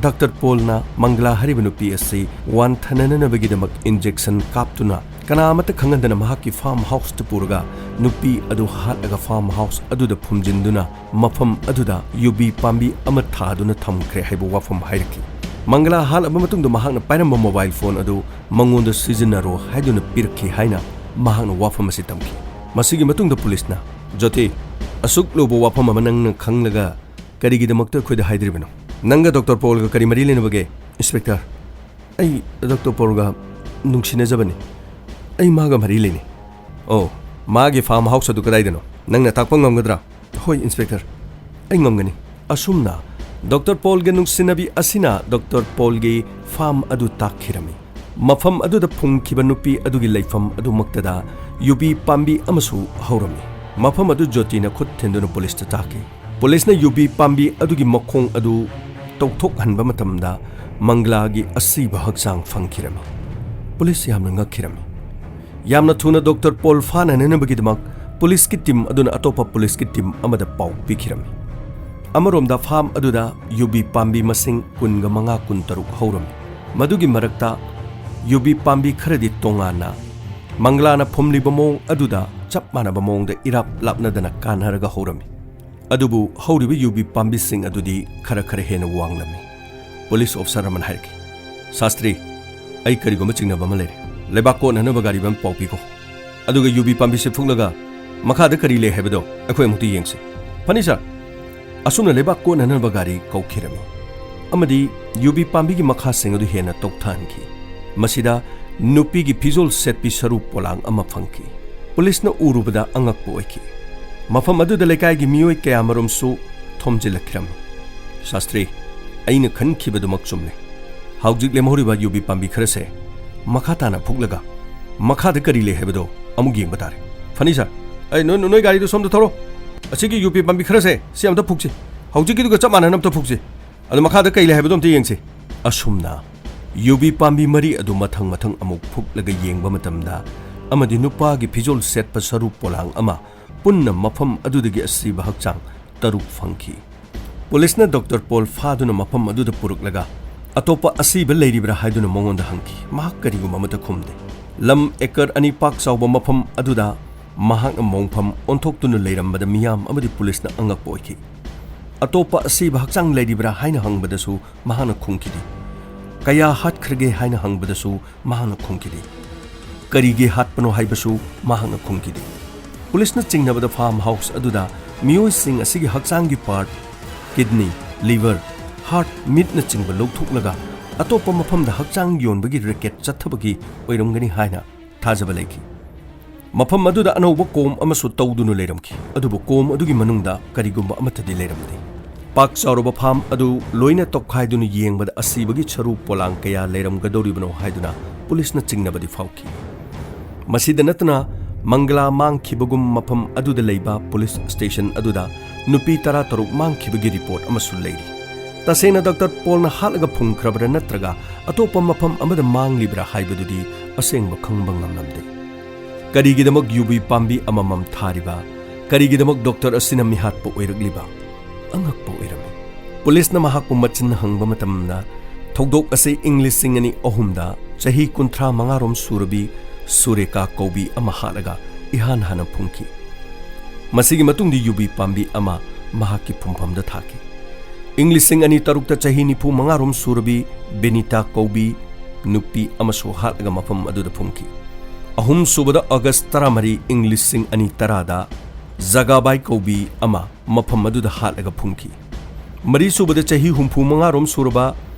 ꯗꯥꯛꯇꯔ ꯄꯣꯜꯅ ꯃꯪꯒꯂꯥ ꯍꯥꯏꯔꯤꯕ ꯅꯨꯄꯤ ꯑꯁꯤ ꯋꯥꯟꯊꯅꯅꯕꯒꯤꯗꯃꯛ ꯏꯟꯖꯦꯛꯁꯟ ꯀꯥꯞꯇꯨꯅ ꯀꯅꯥ ꯑꯃꯠꯇ ꯈꯪꯍꯟꯗꯅ ꯃꯍꯥꯛꯀꯤ ꯐꯥꯔꯝ ꯍꯥꯎꯁꯇ ꯄꯨꯔꯒ ꯅꯨꯄꯤ ꯑꯗꯨ ꯍꯥꯠꯂꯒ ꯐꯥꯔꯝ ꯍꯥꯎꯁ ꯑꯗꯨꯗ ꯐꯨꯝꯖꯤꯟꯗꯨꯅ ꯃꯐꯝ ꯑꯗꯨꯗ ꯌꯨꯕꯤ ꯄꯥꯝꯕꯤ ꯑꯃ ꯊꯥꯗꯨꯅ ꯊꯝꯈ꯭ꯔꯦ ꯍꯥꯏꯕ ꯋꯥꯐꯝ ꯍꯥꯏꯔꯛꯈꯤ꯫ ꯃꯪꯒꯂꯥ ꯍꯥꯠꯂꯕ ꯃꯇꯨꯡꯗ ꯃꯍꯥꯛꯅ ꯄꯥꯏꯔꯝꯕ ꯃꯣꯕꯥꯏꯜ ꯐꯣꯟ ꯑꯗꯨ ꯃꯉꯣꯟꯗ ꯁꯤꯖꯤꯟꯅꯔꯣ ꯍꯥꯏꯗꯨꯅ ꯄꯤꯔꯛꯈꯤ ꯍꯥꯏꯅ ꯃꯍꯥꯛꯅ ꯋꯥꯐꯝ ꯑꯁꯤ ꯇꯝꯈꯤ꯫ ꯃꯁꯤꯒꯤ ꯃꯇꯨꯡꯗ ꯄꯨꯂꯤꯁꯅ, "ꯖꯣꯇꯤ, ꯑꯁꯨꯛ ꯂꯨꯕ ꯋꯥꯐꯝ ꯑꯃ ꯅꯪꯅ ꯈꯪꯂꯒ ꯀꯔꯤꯒꯤꯗꯃꯛꯇ ꯑꯩꯈꯣꯏꯗ ꯍꯥꯏꯗ꯭ꯔꯤꯕꯅꯣ? ꯅꯪꯒ ꯗꯣꯛꯇꯔ ꯄꯣꯜꯒ ꯀꯔꯤ ꯃꯔꯤ ꯂꯩꯅꯕꯒꯦ?" "ꯏꯟꯁꯄꯦꯛꯇꯔ, ꯑꯩ ꯗꯣꯛꯇꯔ ꯄꯣꯜꯒ ꯅꯨꯡꯁꯤꯅꯖꯕꯅꯤ꯫ ꯑꯩ ꯃꯥꯒ ꯃꯔꯤ ꯂꯩꯅꯩ꯫" "ꯑꯣ, ꯃꯥꯒꯤ ꯐꯥꯔꯝ ꯍꯥꯎꯁ ꯑꯗꯨ ꯀꯗꯥꯏꯗꯅꯣ? ꯅꯪꯅ ꯇꯥꯛꯄ ꯉꯝꯒꯗ꯭ꯔꯥ?" "ꯍꯣꯏ, ꯏꯟꯁꯄꯦꯛꯇꯔ, ꯑꯩ ꯉꯝꯒꯅꯤ꯫" ꯑꯁꯨꯝꯅ ꯗꯣꯛꯇꯔ ꯄꯣꯜꯒ ꯅꯨꯡꯁꯤꯅꯕꯤ ꯑꯁꯤꯅ ꯗꯣꯛꯇꯔ ꯄꯣꯜꯒꯤ ꯐꯥꯔꯝ ꯑꯗꯨ ꯇꯥꯛꯈꯤꯔꯝꯃꯤ꯫ ꯃꯐꯝ ꯑꯗꯨꯗ ꯐꯨꯝꯈꯤꯕ ꯅꯨꯄꯤ ꯑꯗꯨꯒꯤ ꯂꯩꯐꯝ ꯑꯗꯨꯃꯛꯇꯗ ꯌꯨꯕꯤ ꯄꯥꯝꯕꯤ ꯑꯃꯁꯨ ꯍꯧꯔꯝꯃꯤ꯫ ꯃꯐꯝ ꯑꯗꯨ ꯖꯣꯇꯤꯅ ꯈꯨꯠ ꯊꯤꯟꯗꯨꯅ ꯄꯨꯂꯤꯁꯇ ꯇꯥꯛꯈꯤ꯫ ꯄꯨꯂꯤꯁꯅ ꯌꯨꯕꯤ ꯄꯥꯝꯕꯤ ꯑꯗꯨꯒꯤ ꯃꯈꯣꯡ ꯑꯗꯨ ꯇꯧꯊꯣꯛꯍꯟꯕ ꯃꯇꯝꯗ ꯃꯪꯒꯂꯥꯒꯤ ꯑꯁꯤꯕ ꯍꯛꯆꯥꯡ ꯐꯪꯈꯤꯔꯝꯃꯤ꯫ ꯄꯨꯂꯤꯁ ꯌꯥꯝꯅ ꯉꯛꯈꯤꯔꯝꯃꯤ꯫ ꯌꯥꯝꯅ ꯊꯨꯅ ꯗꯣꯛꯇꯔ ꯄꯣꯜ ꯐꯥꯅꯅꯅꯕꯒꯤꯗꯃꯛ ꯄꯨꯂꯤꯁꯀꯤ ꯇꯤꯝ ꯑꯗꯨꯅ ꯑꯇꯣꯞꯄ ꯄꯨꯂꯤꯁꯀꯤ ꯇꯤꯝ ꯑꯃꯗ ꯄꯥꯎ ꯄꯤꯈꯤꯔꯝꯃꯤ꯫ ꯑꯃꯔꯣꯝꯗ ꯐꯥꯔꯝ ꯑꯗꯨꯗ ꯌꯨꯕꯤ ꯄꯥꯝꯕꯤ ꯃꯁꯤꯡ ꯀꯨꯟꯒ ꯃꯉꯥ, ꯀꯨꯟꯇꯔꯨꯛ ꯍꯧꯔꯝꯃꯤ꯫ ꯃꯗꯨꯒꯤ ꯃꯔꯛꯇ ꯌꯨꯕꯤ ꯄꯥꯝꯕꯤ ꯈꯔꯗꯤ ꯇꯣꯉꯥꯟꯅ ꯃꯪꯒꯂꯥꯅ ꯐꯨꯝꯂꯤꯕ ꯃꯑꯣꯡ ꯑꯗꯨꯗ ꯆꯞ ꯃꯥꯟꯅꯕ ꯃꯑꯣꯡꯗ ꯏꯔꯥꯞ ꯂꯥꯞꯅꯗꯅ ꯀꯥꯟꯅꯔꯒ ꯍꯧꯔꯝꯃꯤ꯫ ꯑꯗꯨꯕꯨ ꯍꯧꯔꯤꯕ ꯌꯨꯕꯤ ꯄꯥꯝꯕꯤꯁꯤꯡ ꯑꯗꯨꯗꯤ ꯈꯔ ꯈꯔ ꯍꯦꯟꯅ ꯋꯥꯡꯂꯝꯃꯤ꯫ ꯄꯨꯂꯤꯁ ꯑꯣꯐꯤꯁꯥꯔ ꯑꯃꯅ ꯍꯥꯏꯔꯛꯈꯤ, "ꯁꯥꯁꯇ꯭ꯔꯤ, ꯑꯩ ꯀꯔꯤꯒꯨꯝꯕ ꯆꯤꯡꯅꯕ ꯑꯃ ꯂꯩꯔꯦ꯫ ꯂꯩꯕꯥꯛ ꯀꯣꯠꯅꯅꯕ ꯒꯥꯔꯤ ꯑꯃ ꯄꯥꯎ ꯄꯤꯈꯣ꯫ ꯑꯗꯨꯒ ꯌꯨꯕꯤ ꯄꯥꯝꯕꯤꯁꯦ ꯐꯨꯛꯂꯒ ꯃꯈꯥꯗ ꯀꯔꯤ ꯂꯩ ꯍꯥꯏꯕꯗꯣ ꯑꯩꯈꯣꯏ ꯑꯃꯨꯛꯇ ꯌꯦꯡꯁꯤ꯫ ꯐꯅꯤ ꯁꯥꯔ꯫ ꯑꯁꯨꯝꯅ ꯂꯩꯕꯥꯛ ꯀꯣꯠꯅꯅꯕ ꯒꯥꯔꯤ ꯀꯧꯈꯤꯔꯝꯃꯤ ꯑꯃꯗꯤ ꯌꯨꯕꯤ ꯄꯥꯝꯕꯤꯒꯤ ꯃꯈꯥꯁꯤꯡ ꯑꯗꯨ ꯍꯦꯟꯅ ꯇꯣꯛꯊꯍꯟꯈꯤ꯫ ꯃꯁꯤꯗ ꯅꯨꯄꯤꯒꯤ ꯐꯤꯖꯣꯜ ꯁꯦꯠꯄꯤ ꯁꯔꯨ ꯄꯣꯂꯥꯡ ꯑꯃ ꯐꯪꯈꯤ꯫ ꯄꯨꯂꯤꯁꯅ ꯎꯔꯨꯕꯗ ꯑꯉꯛꯄ ꯑꯣꯏꯈꯤ꯫ ꯃꯐꯝ ꯑꯗꯨꯗ ꯂꯩꯀꯥꯏꯒꯤ ꯃꯤꯑꯣꯏ ꯀꯌꯥꯃꯔꯨꯝꯁꯨ ꯊꯣꯝꯖꯤꯜꯂꯛꯈꯤꯔꯝꯃꯤ꯫ "ꯁꯥꯁꯇ꯭ꯔꯤ, ꯑꯩꯅ ꯈꯟꯈꯤꯕꯗꯨꯃꯛ ꯆꯨꯝꯂꯦ꯫ ꯍꯧꯖꯤꯛ ꯂꯦꯝꯍꯧꯔꯤꯕ ꯌꯨꯕꯤ ꯄꯥꯝꯕꯤ ꯈꯔꯁꯦ ꯃꯈꯥ ꯇꯥꯅ ꯐꯨꯛꯂꯒ ꯃꯈꯥꯗ ꯀꯔꯤ ꯂꯩ ꯍꯥꯏꯕꯗꯣ ꯑꯃꯨꯛ ꯌꯦꯡꯕ ꯇꯥꯔꯦ꯫ ꯐꯅꯤ ꯁꯥꯔ꯫ ꯑꯩ, ꯅꯣꯏ, ꯅꯣꯏ ꯒꯥꯔꯤꯗꯨ ꯁꯣꯝꯗ ꯊꯧꯔꯣ꯫ ꯑꯁꯤꯒꯤ ꯌꯨꯕꯤ ꯄꯥꯝꯕꯤ ꯈꯔꯁꯦ ꯁꯤ ꯑꯝꯇ ꯐꯨꯛꯁꯤ꯫ ꯍꯧꯖꯤꯛꯀꯤꯗꯨꯒ ꯆꯞ ꯃꯥꯟꯅꯅ ꯑꯝꯇ ꯐꯨꯛꯁꯤ꯫ ꯑꯗꯨ ꯃꯈꯥꯗ ꯀꯩ ꯂꯩ ꯍꯥꯏꯕꯗꯣ ꯑꯝꯇ ꯌꯦꯡꯁꯤ"꯫ ꯑꯁꯨꯝꯅ ꯌꯨꯕꯤ ꯄꯥꯝꯕꯤ ꯃꯔꯤ ꯑꯗꯨ ꯃꯊꯪ ꯃꯊꯪ ꯑꯃꯨꯛ ꯐꯨꯛꯂꯒ ꯌꯦꯡꯕ ꯃꯇꯝꯗ ꯑꯃꯗꯤ ꯅꯨꯄꯥꯒꯤ ꯐꯤꯖꯣꯜ ꯁꯦꯠꯄ ꯁꯔꯨ ꯄꯣꯂꯥꯡ ꯑꯃ ꯄꯨꯟꯅ ꯃꯐꯝ ꯑꯗꯨꯗꯒꯤ ꯑꯁꯤꯕ ꯍꯛꯆꯥꯡ ꯇꯔꯨꯛ ꯐꯪꯈꯤ꯫ ꯄꯨꯂꯤꯁꯅ ꯗꯣꯛꯇꯔ ꯄꯣꯜ ꯐꯥꯗꯨꯅ ꯃꯐꯝ ꯑꯗꯨꯗ ꯄꯨꯔꯛꯂꯒ ꯑꯇꯣꯞꯄ ꯑꯁꯤꯕ ꯂꯩꯔꯤꯕ꯭ꯔꯥ ꯍꯥꯏꯗꯨꯅ ꯃꯉꯣꯟꯗ ꯍꯪꯈꯤ꯫ ꯃꯍꯥꯛ ꯀꯔꯤꯒꯨꯝꯕ ꯑꯃꯠꯇ ꯈꯨꯝꯗꯦ꯫ ꯂꯝ ꯑꯦꯀꯔ ꯑꯅꯤ ꯄꯥꯛ ꯆꯥꯎꯕ ꯃꯐꯝ ꯑꯗꯨꯗ ꯃꯍꯥꯛꯅ ꯃꯣꯡꯐꯝ ꯑꯣꯟꯊꯣꯛꯇꯨꯅ ꯂꯩꯔꯝꯕꯗ ꯃꯤꯌꯥꯝ ꯑꯃꯗꯤ ꯄꯨꯂꯤꯁꯅ ꯑꯉꯛꯄ ꯑꯣꯏꯈꯤ꯫ "ꯑꯇꯣꯞꯄ ꯑꯁꯤꯕ ꯍꯛꯆꯥꯡ ꯂꯩꯔꯤꯕ꯭ꯔꯥ?" ꯍꯥꯏꯅ ꯍꯪꯕꯗꯁꯨ ꯃꯍꯥꯛꯅ ꯈꯨꯝꯈꯤꯗꯦ꯫ "ꯀꯌꯥ ꯍꯥꯠꯈ꯭ꯔꯒꯦ?" ꯍꯥꯏꯅ ꯍꯪꯕꯗꯁꯨ ꯃꯍꯥꯛꯅ ꯈꯨꯝꯈꯤꯗꯦ꯫ "ꯀꯔꯤꯒꯤ ꯍꯥꯠꯄꯅꯣ?" ꯍꯥꯏꯕꯁꯨ ꯃꯍꯥꯛꯅ ꯈꯨꯝꯈꯤꯗꯦ꯫ ꯄꯨꯂꯤꯁꯅ ꯆꯤꯡꯅꯕꯗ ꯐꯥꯔꯝ ꯍꯥꯎꯁ ꯑꯗꯨꯗ ꯃꯤꯑꯣꯏꯁꯤꯡ ꯑꯁꯤꯒꯤ ꯍꯛꯆꯥꯡꯒꯤ ꯄꯥꯔꯠ, ꯀꯤꯗꯅꯤ, ꯂꯤꯚꯔ, ꯍꯥꯔꯠ, ꯃꯤꯠꯅꯆꯤꯡꯕ ꯂꯧꯊꯣꯛꯂꯒ ꯑꯇꯣꯞꯄ ꯃꯐꯝꯗ ꯍꯛꯆꯥꯡ ꯌꯣꯟꯕꯒꯤ ꯔꯦꯀꯦꯠ ꯆꯠꯊꯕꯒꯤ ꯑꯣꯏꯔꯝꯒꯅꯤ ꯍꯥꯏꯅ ꯊꯥꯖꯕ ꯂꯩꯈꯤ꯫ ꯃꯐꯝ ꯑꯗꯨꯗ ꯑꯅꯧꯕ ꯀꯣꯝ ꯑꯃꯁꯨ ꯇꯧꯗꯨꯅ ꯂꯩꯔꯝꯈꯤ, ꯑꯗꯨꯕꯨ ꯀꯣꯝ ꯑꯗꯨꯒꯤ ꯃꯅꯨꯡꯗ ꯀꯔꯤꯒꯨꯝꯕ ꯑꯃꯠꯇꯗꯤ ꯂꯩꯔꯝꯗꯦ꯫ ꯄꯥꯛ ꯆꯥꯎꯔꯕ ꯐꯥꯔꯝ ꯑꯗꯨ ꯂꯣꯏꯅ ꯇꯧꯈꯥꯏꯗꯨꯅ ꯌꯦꯡꯕꯗ ꯑꯁꯤꯕꯒꯤ ꯁꯔꯨ ꯄꯣꯂꯥꯡ ꯀꯌꯥ ꯂꯩꯔꯝꯒꯗꯧꯔꯤꯕꯅꯣ ꯍꯥꯏꯗꯨꯅ ꯄꯨꯂꯤꯁꯅ ꯆꯤꯡꯅꯕꯗꯤ ꯐꯥꯎꯈꯤ꯫ ꯃꯁꯤꯗ ꯅꯠꯇꯅ ꯃꯪꯒꯂꯥ ꯃꯥꯡꯈꯤꯕꯒꯨꯝ ꯃꯐꯝ ꯑꯗꯨꯗ ꯂꯩꯕ ꯄꯨꯂꯤꯁ ꯁ꯭ꯇꯦꯁꯟ ꯑꯗꯨꯗ ꯅꯨꯄꯤ ꯇꯔꯥꯇꯔꯨꯛ ꯃꯥꯡꯈꯤꯕꯒꯤ ꯔꯤꯄꯣꯔꯠ ꯑꯃꯁꯨ ꯂꯩꯔꯤ꯫ ꯇꯁꯦꯡꯅ ꯗꯥꯛꯇꯔ ꯄꯣꯜꯅ ꯍꯥꯠꯂꯒ ꯐꯨꯝꯈ꯭ꯔꯕ꯭ꯔꯥ ꯅꯠꯇ꯭ꯔꯒ ꯑꯇꯣꯞꯄ ꯃꯐꯝ ꯑꯃꯗ ꯃꯥꯡꯂꯤꯕ꯭ꯔꯥ ꯍꯥꯏꯕꯗꯨꯗꯤ ꯑꯁꯦꯡꯕ ꯈꯪꯕ ꯉꯝꯂꯝꯗꯦ꯫ ꯀꯔꯤꯒꯤꯗꯃꯛ ꯌꯨꯕꯤ ꯄꯥꯝꯕꯤ ꯑꯃꯃꯝ ꯊꯥꯔꯤꯕ? ꯀꯔꯤꯒꯤꯗꯃꯛ ꯗꯣꯛꯇꯔ ꯑꯁꯤꯅ ꯃꯤꯍꯥꯠꯄ ꯑꯣꯏꯔꯛꯂꯤꯕ? ꯑꯉꯛꯄ ꯑꯣꯏꯔꯝꯃꯤ꯫ ꯄꯨꯂꯤꯁꯅ ꯃꯍꯥꯛꯄꯨ ꯃꯆꯤꯟ ꯍꯪꯕ ꯃꯇꯝꯗ, ꯊꯧꯗꯣꯛ ꯑꯁꯤ ꯏꯪ ꯂꯤꯁꯤꯡ ꯑꯅꯤ ꯑꯍꯨꯝꯗ ꯆꯍꯤ ꯀꯨꯟꯊ꯭ꯔꯥ ꯃꯉꯥꯔꯣꯝ ꯁꯨꯔꯕꯤ ꯁꯨꯔꯦꯀꯥ ꯀꯧꯕꯤ ꯑꯃ ꯍꯥꯠꯂꯒ ꯏꯍꯥꯟ ꯍꯥꯟꯅ ꯐꯨꯝꯈꯤ꯫ ꯃꯁꯤꯒꯤ ꯃꯇꯨꯡꯗ ꯌꯨꯕꯤ ꯄꯥꯝꯕꯤ ꯑꯃ ꯃꯍꯥꯛꯀꯤ ꯐꯨꯝꯐꯝꯗ ꯊꯥꯈꯤ꯫ ꯏꯪ ꯂꯤꯁꯤꯡ ꯑꯅꯤ ꯇꯔꯨꯛꯇ ꯆꯍꯤ ꯅꯤꯐꯨ ꯃꯉꯥꯔꯣꯝ ꯁꯨꯔꯕꯤ ꯕꯤꯅꯤꯇꯥ ꯀꯧꯕꯤ ꯅꯨꯄꯤ ꯑꯃꯁꯨ ꯍꯥꯠꯂꯒ ꯃꯐꯝ ꯑꯗꯨꯗ ꯐꯨꯝꯈꯤ꯫ ꯑꯍꯨꯝꯁꯨꯕꯗ ꯑꯣꯒꯁ ꯇꯔꯥꯃꯔꯤ, ꯏꯪ ꯂꯤꯁꯤꯡ ꯑꯅꯤ ꯇꯔꯥꯗ ꯖꯒꯥꯕꯥꯏ ꯀꯧꯕꯤ ꯑꯃ ꯃꯐꯝ ꯑꯗꯨꯗ ꯍꯥꯠꯂꯒ ꯐꯨꯝꯈꯤ꯫ ꯃꯔꯤꯁꯨꯕꯗ ꯆꯍꯤ ꯍꯨꯝꯐꯨ ꯃꯉꯥ ꯔꯣꯝ ꯁꯨꯔꯕ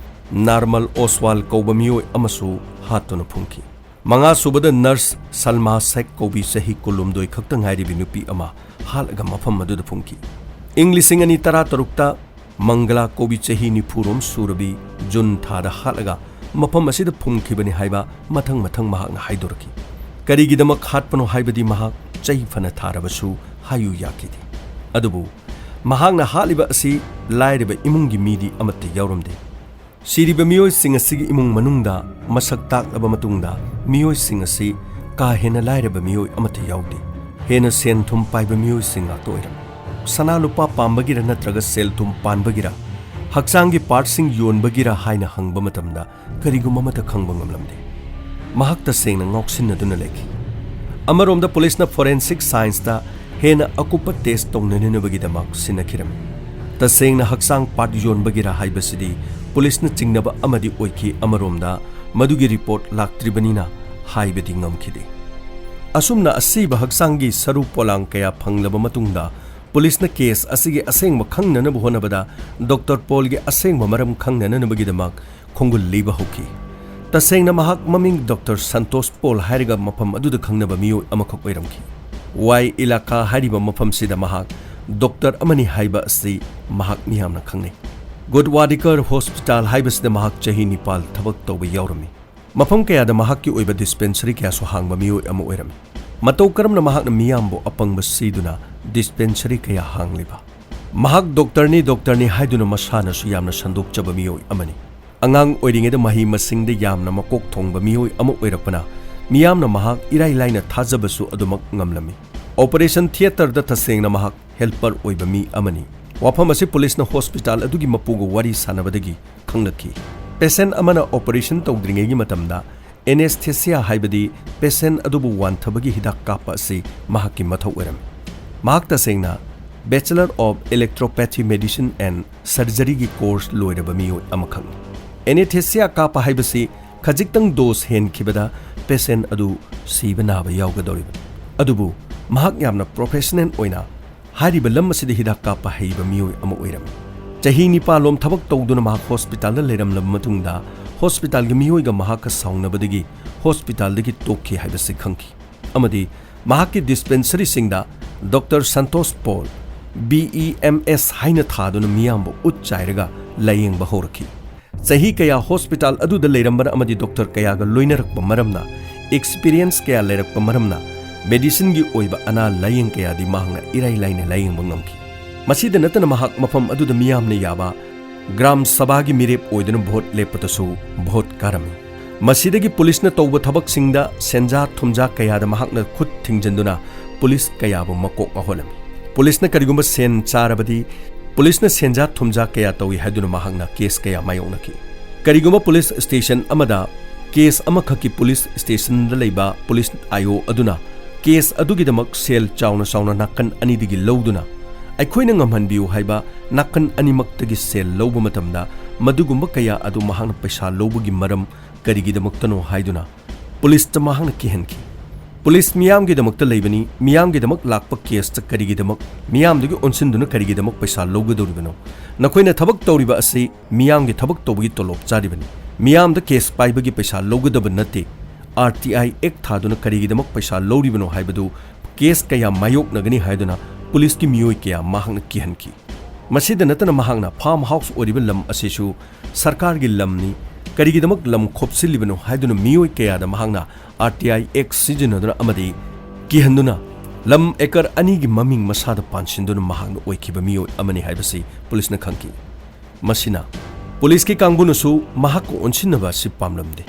ꯅꯥꯔꯃꯜ ꯑꯣꯁꯋꯥꯜ ꯀꯧꯕ ꯃꯤꯑꯣꯏ ꯑꯃꯁꯨ ꯍꯥꯠꯇꯨꯅ ꯐꯨꯝꯈꯤ꯫ ꯃꯉꯥꯁꯨꯕꯗ ꯅꯔꯁ ꯁꯜꯃꯥ ꯁꯦꯈ ꯀꯧꯕꯤ ꯆꯍꯤ ꯀꯨꯟꯍꯨꯝꯗꯣꯏ ꯈꯛꯇ ꯉꯥꯏꯔꯤꯕꯤ ꯅꯨꯄꯤ ꯑꯃ ꯍꯥꯠꯂꯒ ꯃꯐꯝ ꯑꯗꯨꯗ ꯐꯨꯝꯈꯤ꯫ ꯏꯪ ꯂꯤꯁꯤꯡ ꯑꯅꯤ ꯇꯔꯥꯇꯔꯨꯛꯇ ꯃꯪꯒꯂꯥ ꯀꯧꯕꯤ ꯆꯍꯤ ꯅꯤꯐꯨ ꯔꯣꯝ ꯁꯨꯔꯕꯤ ꯖꯨꯟ ꯊꯥꯗ ꯍꯥꯠꯂꯒ ꯃꯐꯝ ꯑꯁꯤꯗ ꯐꯨꯝꯈꯤꯕꯅꯤ ꯍꯥꯏꯕ ꯃꯊꯪ ꯃꯊꯪ ꯃꯍꯥꯛꯅ ꯍꯥꯏꯗꯣꯔꯛꯈꯤ꯫ ꯀꯔꯤꯒꯤꯗꯃꯛ ꯍꯥꯠꯄꯅꯣ ꯍꯥꯏꯕꯗꯤ ꯃꯍꯥꯛ ꯆꯩ ꯐꯅ ꯊꯥꯔꯕꯁꯨ ꯍꯥꯏꯌꯨ ꯌꯥꯈꯤꯗꯦ꯫ ꯑꯗꯨꯕꯨ ꯃꯍꯥꯛꯅ ꯍꯥꯠꯂꯤꯕ ꯑꯁꯤ ꯂꯥꯏꯔꯕ ꯏꯃꯨꯡꯒꯤ ꯃꯤꯗꯤ ꯑꯃꯠꯇ ꯌꯥꯎꯔꯝꯗꯦ꯫ ꯁꯤꯔꯤꯕ ꯃꯤꯑꯣꯏꯁꯤꯡ ꯑꯁꯤꯒꯤ ꯏꯃꯨꯡ ꯃꯅꯨꯡꯗ ꯃꯁꯛ ꯇꯥꯛꯂꯕ ꯃꯇꯨꯡꯗ ꯃꯤꯑꯣꯏꯁꯤꯡ ꯑꯁꯤ ꯀꯥ ꯍꯦꯟꯅ ꯂꯥꯏꯔꯕ ꯃꯤꯑꯣꯏ ꯑꯃꯠꯇ ꯌꯥꯎꯗꯦ꯫ ꯍꯦꯟꯅ ꯁꯦꯟ ꯊꯨꯝ ꯄꯥꯏꯕ ꯃꯤꯑꯣꯏꯁꯤꯡ ꯉꯥꯛꯇ ꯑꯣꯏꯔꯝꯃꯤ꯫ ꯁꯅꯥ ꯂꯨꯄꯥ ꯄꯥꯝꯕꯒꯤꯔ ꯅꯠꯇ꯭ꯔꯒ ꯁꯦꯜ ꯊꯨꯝ ꯄꯥꯟꯕꯒꯤꯔ, ꯍꯛꯆꯥꯡꯒꯤ ꯄꯥꯔꯠꯁꯤꯡ ꯌꯣꯟꯕꯒꯤꯔ ꯍꯥꯏꯅ ꯍꯪꯕ ꯃꯇꯝꯗ ꯀꯔꯤꯒꯨꯝꯕ ꯑꯃꯠꯇ ꯈꯪꯕ ꯉꯝꯂꯝꯗꯦ꯫ ꯃꯍꯥꯛ ꯇꯁꯦꯡꯅ ꯉꯥꯎꯁꯤꯟꯅꯗꯨꯅ ꯂꯩꯈꯤ꯫ ꯑꯃꯔꯣꯝꯗ ꯄꯨꯂꯤꯁꯅ ꯐꯣꯔꯦꯟꯁꯤꯛ ꯁꯥꯏꯟꯁꯇ ꯍꯦꯟꯅ ꯑꯀꯨꯞꯄ ꯇꯦꯁ ꯇꯧꯅꯅꯕꯒꯤꯗꯃꯛ ꯁꯤꯟꯅꯈꯤꯔꯝꯃꯤ꯫ ꯇꯁꯦꯡꯅ ꯍꯛꯆꯥꯡ ꯄꯥꯔꯠ ꯌꯣꯟꯕꯒꯤꯔ ꯍꯥꯏꯕꯁꯤꯗꯤ ꯄꯨꯂꯤꯁꯅ ꯆꯤꯡꯅꯕ ꯑꯃꯗꯤ ꯑꯣꯏꯈꯤ꯫ ꯑꯃꯔꯣꯝꯗ ꯃꯗꯨꯒꯤ ꯔꯤꯄꯣꯔꯠ ꯂꯥꯛꯇ꯭ꯔꯤꯕꯅꯤꯅ ꯍꯥꯏꯕꯗꯤ ꯉꯝꯈꯤꯗꯦ꯫ ꯑꯁꯨꯝꯅ ꯑꯁꯤꯕ ꯍꯛꯆꯥꯡꯒꯤ ꯁꯔꯨ ꯄꯣꯂꯥꯡ ꯀꯌꯥ ꯐꯪꯂꯕ ꯃꯇꯨꯡꯗ ꯄꯨꯂꯤꯁꯅ ꯀꯦꯁ ꯑꯁꯤꯒꯤ ꯑꯁꯦꯡꯕ ꯈꯪꯅꯅꯕ ꯍꯣꯠꯅꯕꯗ ꯗꯣꯛꯇꯔ ꯄꯣꯜꯒꯤ ꯑꯁꯦꯡꯕ ꯃꯔꯝ ꯈꯪꯅꯅꯕꯒꯤꯗꯃꯛ ꯈꯣꯡꯒꯨꯜ ꯂꯤꯕ ꯍꯧꯈꯤ꯫ ꯇꯁꯦꯡꯅ ꯃꯍꯥꯛ ꯃꯃꯤꯡ ꯗꯣꯛꯇꯔ ꯁꯟꯇꯣꯁ ꯄꯣꯜ ꯍꯥꯏꯔꯒ ꯃꯐꯝ ꯑꯗꯨꯗ ꯈꯪꯅꯕ ꯃꯤꯑꯣꯏ ꯑꯃꯈꯛ ꯑꯣꯏꯔꯝꯈꯤ꯫ ꯋꯥꯏ ꯏꯂꯥꯀꯥ ꯍꯥꯏꯔꯤꯕ ꯃꯐꯝꯁꯤꯗ ꯃꯍꯥꯛ ꯗꯣꯛꯇꯔ ꯑꯃꯅꯤ ꯍꯥꯏꯕ ꯑꯁꯤ ꯃꯍꯥꯛ ꯃꯤꯌꯥꯝꯅ ꯈꯪꯅꯩ꯫ ꯒꯨꯗꯋꯥꯗꯤꯀꯔ ꯍꯣꯁꯄꯤꯇꯥꯜ ꯍꯥꯏꯕꯁꯤꯗ ꯃꯍꯥꯛ ꯆꯍꯤ ꯅꯤꯄꯥꯜ ꯊꯕꯛ ꯇꯧꯕ ꯌꯥꯎꯔꯝꯃꯤ꯫ ꯃꯐꯝ ꯀꯌꯥꯗ ꯃꯍꯥꯛꯀꯤ ꯑꯣꯏꯕ ꯗꯤꯁꯄꯦꯟꯁꯔꯤ ꯀꯌꯥꯁꯨ ꯍꯥꯡꯕ ꯃꯤꯑꯣꯏ ꯑꯃ ꯑꯣꯏꯔꯝꯃꯤ꯫ ꯃꯇꯧ ꯀꯔꯝꯅ ꯃꯍꯥꯛꯅ ꯃꯤꯌꯥꯝꯕꯨ ꯑꯄꯪꯕ ꯁꯤꯗꯨꯅ ꯗꯤꯁꯄꯦꯟꯁꯔꯤ ꯀꯌꯥ ꯍꯥꯡꯂꯤꯕ? ꯃꯍꯥꯛ ꯗꯣꯛꯇꯔꯅꯤ, ꯗꯣꯛꯇꯔꯅꯤ ꯍꯥꯏꯗꯨꯅ ꯃꯁꯥꯅꯁꯨ ꯌꯥꯝꯅ ꯁꯟꯗꯣꯛꯆꯕ ꯃꯤꯑꯣꯏ ꯑꯃꯅꯤ꯫ ꯑꯉꯥꯡ ꯑꯣꯏꯔꯤꯉꯩꯗ ꯃꯍꯩ ꯃꯁꯤꯡꯗ ꯌꯥꯝꯅ ꯃꯀꯣꯛ ꯊꯣꯡꯕ ꯃꯤꯑꯣꯏ ꯑꯃ ꯑꯣꯏꯔꯛꯄꯅ ꯃꯤꯌꯥꯝꯅ ꯃꯍꯥꯛ ꯏꯔꯥꯏ ꯂꯥꯏꯅ ꯊꯥꯖꯕꯁꯨ ꯑꯗꯨꯃꯛ ꯉꯝꯂꯝꯃꯤ꯫ ꯑꯣꯄꯔꯦꯁꯟ ꯊꯤꯌꯦꯇꯔꯗ ꯇꯁꯦꯡꯅ ꯃꯍꯥꯛ ꯍꯦꯜꯄꯔ ꯑꯣꯏꯕ ꯃꯤ ꯑꯃꯅꯤ꯫ ꯋꯥꯐꯝ ꯑꯁꯤ ꯄꯨꯂꯤꯁꯅ ꯍꯣꯁꯄꯤꯇꯥꯜ ꯑꯗꯨꯒꯤ ꯃꯄꯨꯒ ꯋꯥꯔꯤ ꯁꯥꯟꯅꯕꯗꯒꯤ ꯈꯪꯂꯛꯈꯤ꯫ ꯄꯦꯁꯦꯟ ꯑꯃꯅ ꯑꯣꯄꯔꯦꯁꯟ ꯇꯧꯗ꯭ꯔꯤꯉꯩꯒꯤ ꯃꯇꯝꯗ ꯑꯦꯅꯦꯁꯊꯦꯁꯤꯌꯥ ꯍꯥꯏꯕꯗꯤ ꯄꯦꯁꯦꯟ ꯑꯗꯨꯕꯨ ꯋꯥꯟꯊꯕꯒꯤ ꯍꯤꯗꯥꯛ ꯀꯥꯞꯄ ꯑꯁꯤ ꯃꯍꯥꯛꯀꯤ ꯃꯊꯧ ꯑꯣꯏꯔꯝꯃꯤ꯫ ꯃꯍꯥꯛ ꯇꯁꯦꯡꯅ Bachelor of Electropathy Medicine and Surgeryꯒꯤ ꯀꯣꯔꯁ ꯂꯣꯏꯔꯕ ꯃꯤꯑꯣꯏ ꯑꯃꯈꯛꯅꯤ꯫ ꯑꯦꯅꯦꯊꯦꯁꯤꯌꯥ ꯀꯥꯞꯄ ꯍꯥꯏꯕꯁꯤ ꯈꯖꯤꯛꯇꯪ ꯗꯣꯁ ꯍꯦꯟꯈꯤꯕꯗ ꯄꯦꯁꯦꯟ ꯑꯗꯨ ꯁꯤꯕ ꯅꯥꯕ ꯌꯥꯎꯒꯗꯧꯔꯤꯕꯅꯤ꯫ ꯑꯗꯨꯕꯨ ꯃꯍꯥꯛ ꯌꯥꯝꯅ ꯄ꯭ꯔꯣꯐꯦꯁꯅꯦꯜ ꯑꯣꯏꯅ ꯍꯥꯏꯔꯤꯕ ꯂꯝ ꯑꯁꯤꯗ ꯍꯤꯗꯥꯛ ꯀꯥꯞꯄ ꯍꯩꯕ ꯃꯤꯑꯣꯏ ꯑꯃ ꯑꯣꯏꯔꯝꯃꯤ꯫ ꯆꯍꯤ ꯅꯤꯄꯥꯜꯂꯣꯝ ꯊꯕꯛ ꯇꯧꯗꯨꯅ ꯃꯍꯥꯛ ꯍꯣꯁꯄꯤꯇꯥꯜꯗ ꯂꯩꯔꯝꯂꯕ ꯃꯇꯨꯡꯗ ꯍꯣꯁꯄꯤꯇꯥꯜꯒꯤ ꯃꯤꯑꯣꯏꯒ ꯃꯍꯥꯛꯀ ꯁꯥꯎꯅꯕꯗꯒꯤ ꯍꯣꯁꯄꯤꯇꯥꯜꯗꯒꯤ ꯇꯣꯛꯈꯤ ꯍꯥꯏꯕꯁꯤ ꯈꯪꯈꯤ꯫ ꯑꯃꯗꯤ ꯃꯍꯥꯛꯀꯤ ꯗꯤꯁꯄꯦꯟꯁꯔꯤꯁꯤꯡꯗ doctor Santosh Pal, B E M S ꯍꯥꯏꯅ ꯊꯥꯗꯨꯅ ꯃꯤꯌꯥꯝꯕꯨ ꯎꯠ ꯆꯥꯏꯔꯒ ꯂꯥꯌꯦꯡꯕ ꯍꯧꯔꯛꯈꯤ꯫ ꯆꯍꯤ ꯀꯌꯥ ꯍꯣꯁꯄꯤꯇꯥꯜ ꯑꯗꯨꯗ ꯂꯩꯔꯝꯕꯅ ꯑꯃꯗꯤ ꯗꯣꯛꯇꯔ ꯀꯌꯥꯒ ꯂꯣꯏꯅꯔꯛꯄ ꯃꯔꯝꯅ, ꯑꯦꯛꯁꯄꯤꯔꯤꯌꯦꯟꯁ ꯀꯌꯥ ꯂꯩꯔꯛꯄ ꯃꯔꯝꯅ, ꯃꯦꯗꯤꯁꯤꯟꯒꯤ ꯑꯣꯏꯕ ꯑꯅꯥ ꯂꯥꯌꯦꯡ ꯀꯌꯥꯗꯤ ꯃꯍꯥꯛꯅ ꯏꯔꯥꯏ ꯂꯥꯏꯅ ꯂꯥꯌꯦꯡꯕ ꯉꯝꯈꯤ꯫ ꯃꯁꯤꯗ ꯅꯠꯇꯅ ꯃꯍꯥꯛ ꯃꯐꯝ ꯑꯗꯨꯗ ꯃꯤꯌꯥꯝꯅ ꯌꯥꯕ ꯒ꯭ꯔꯥꯝ ꯁꯚꯥꯒꯤ ꯃꯤꯔꯦꯞ ꯑꯣꯏꯗꯨꯅ ꯚꯣꯠ ꯂꯦꯞꯄꯗꯁꯨ ꯚꯣꯠ ꯀꯥꯔꯝꯃꯤ꯫ ꯃꯁꯤꯗꯒꯤ ꯄꯨꯂꯤꯁꯅ ꯇꯧꯕ ꯊꯕꯛꯁꯤꯡꯗ ꯁꯦꯟꯖꯥ ꯊꯨꯝꯖꯥ ꯀꯌꯥꯗ ꯃꯍꯥꯛꯅ ꯈꯨꯠ ꯊꯤꯡꯖꯤꯟꯗꯨꯅ ꯄꯨꯂꯤꯁ ꯀꯌꯥꯕꯨ ꯃꯀꯣꯛ ꯉꯥꯎꯍꯜꯂꯝꯃꯤ꯫ ꯄꯨꯂꯤꯁꯅ ꯀꯔꯤꯒꯨꯝꯕ ꯁꯦꯟ ꯆꯥꯔꯕꯗꯤ ꯄꯨꯂꯤꯁꯅ ꯁꯦꯟꯖꯥ ꯊꯨꯝꯖꯥ ꯀꯌꯥ ꯇꯧꯏ ꯍꯥꯏꯗꯨꯅ ꯃꯍꯥꯛꯅ ꯀꯦꯁ ꯀꯌꯥ ꯃꯥꯌꯣꯛꯅꯈꯤ꯫ ꯀꯔꯤꯒꯨꯝꯕ ꯄꯨꯂꯤꯁ ꯁ꯭ꯇꯦꯁꯟ ꯑꯃꯗ ꯀꯦꯁ ꯑꯃꯈꯛꯀꯤ ꯄꯨꯂꯤꯁ ꯁ꯭ꯇꯦꯁꯟꯗ ꯂꯩꯕ ꯄꯨꯂꯤꯁ ꯑꯥꯏ ꯑꯣ ꯑꯗꯨꯅ ꯀꯦꯁ ꯑꯗꯨꯒꯤꯗꯃꯛ ꯁꯦꯜ ꯆꯥꯎꯅ ꯆꯥꯎꯅ ꯅꯥꯀꯟ ꯑꯅꯤꯗꯒꯤ ꯂꯧꯗꯨꯅ ꯑꯩꯈꯣꯏꯅ ꯉꯝꯍꯟꯕꯤꯌꯨ ꯍꯥꯏꯕ ꯅꯥꯀꯟ ꯑꯅꯤꯃꯛꯇꯒꯤ ꯁꯦꯜ ꯂꯧꯕ ꯃꯇꯝꯗ ꯃꯗꯨꯒꯨꯝꯕ ꯀꯌꯥ ꯑꯗꯨ ꯃꯍꯥꯛꯅ ꯄꯩꯁꯥ ꯂꯧꯕꯒꯤ ꯃꯔꯝ ꯀꯔꯤꯒꯤꯗꯃꯛꯇꯅꯣ ꯍꯥꯏꯗꯨꯅ ꯄꯨꯂꯤꯁꯇ ꯃꯍꯥꯛꯅ ꯀꯤꯍꯟꯈꯤ꯫ ꯄꯨꯂꯤꯁ ꯃꯤꯌꯥꯝꯒꯤꯗꯃꯛꯇ ꯂꯩꯕꯅꯤ, ꯃꯤꯌꯥꯝꯒꯤꯗꯃꯛ ꯂꯥꯛꯄ ꯀꯦꯁꯇ ꯀꯔꯤꯒꯤꯗꯃꯛ ꯃꯤꯌꯥꯝꯗꯒꯤ ꯑꯣꯟꯁꯤꯟꯗꯨꯅ ꯀꯔꯤꯒꯤꯗꯃꯛ ꯄꯩꯁꯥ ꯂꯧꯒꯗꯧꯔꯤꯕꯅꯣ? ꯅꯈꯣꯏꯅ ꯊꯕꯛ ꯇꯧꯔꯤꯕ ꯑꯁꯤ ꯃꯤꯌꯥꯝꯒꯤ ꯊꯕꯛ ꯇꯧꯕꯒꯤ ꯇꯣꯂꯣꯞ ꯆꯥꯔꯤꯕꯅꯤ꯫ ꯃꯤꯌꯥꯝꯗ ꯀꯦꯁ ꯄꯥꯏꯕꯒꯤ ꯄꯩꯁꯥ ꯂꯧꯒꯗꯕ ꯅꯠꯇꯦ꯫ ꯑꯥꯔ ꯇꯤ ꯑꯥꯏ ꯑꯦꯛ ꯊꯥꯗꯨꯅ ꯀꯔꯤꯒꯤꯗꯃꯛ ꯄꯩꯁꯥ ꯂꯧꯔꯤꯕꯅꯣ ꯍꯥꯏꯕꯗꯨ ꯀꯦꯁ ꯀꯌꯥ ꯃꯥꯌꯣꯛꯅꯒꯅꯤ ꯍꯥꯏꯗꯨꯅ ꯄꯨꯂꯤꯁꯀꯤ ꯃꯤꯑꯣꯏ ꯀꯌꯥ ꯃꯍꯥꯛꯅ ꯀꯤꯍꯟꯈꯤ꯫ ꯃꯁꯤꯗ ꯅꯠꯇꯅ ꯃꯍꯥꯛꯅ ꯐꯥꯔꯝ ꯍꯥꯎꯁ ꯑꯣꯏꯔꯤꯕ ꯂꯝ ꯑꯁꯤꯁꯨ ꯁꯔꯀꯥꯔꯒꯤ ꯂꯝꯅꯤ, ꯀꯔꯤꯒꯤꯗꯃꯛ ꯂꯝ ꯈꯣꯞꯆꯤꯜꯂꯤꯕꯅꯣ ꯍꯥꯏꯗꯨꯅ ꯃꯤꯑꯣꯏ ꯀꯌꯥꯗ ꯃꯍꯥꯛꯅ ꯑꯥꯔ ꯇꯤ ꯑꯥꯏ ꯑꯦꯛ ꯁꯤꯖꯤꯟꯅꯗꯨꯅ ꯑꯃꯗꯤ ꯀꯤꯍꯟꯗꯨꯅ ꯂꯝ ꯑꯦꯀꯔ ꯑꯅꯤꯒꯤ ꯃꯃꯤꯡ ꯃꯁꯥꯗ ꯄꯥꯟꯁꯤꯟꯗꯨꯅ ꯃꯍꯥꯛꯅ ꯑꯣꯏꯈꯤꯕ ꯃꯤꯑꯣꯏ ꯑꯃꯅꯤ ꯍꯥꯏꯕꯁꯤ ꯄꯨꯂꯤꯁꯅ ꯈꯪꯈꯤ꯫ ꯃꯁꯤꯅ ꯄꯨꯂꯤꯁꯀꯤ ꯀꯥꯡꯕꯨꯅꯁꯨ ꯃꯍꯥꯛꯀ ꯑꯣꯟꯁꯤꯟꯅꯕ ꯑꯁꯤ ꯄꯥꯝꯂꯝꯗꯦ꯫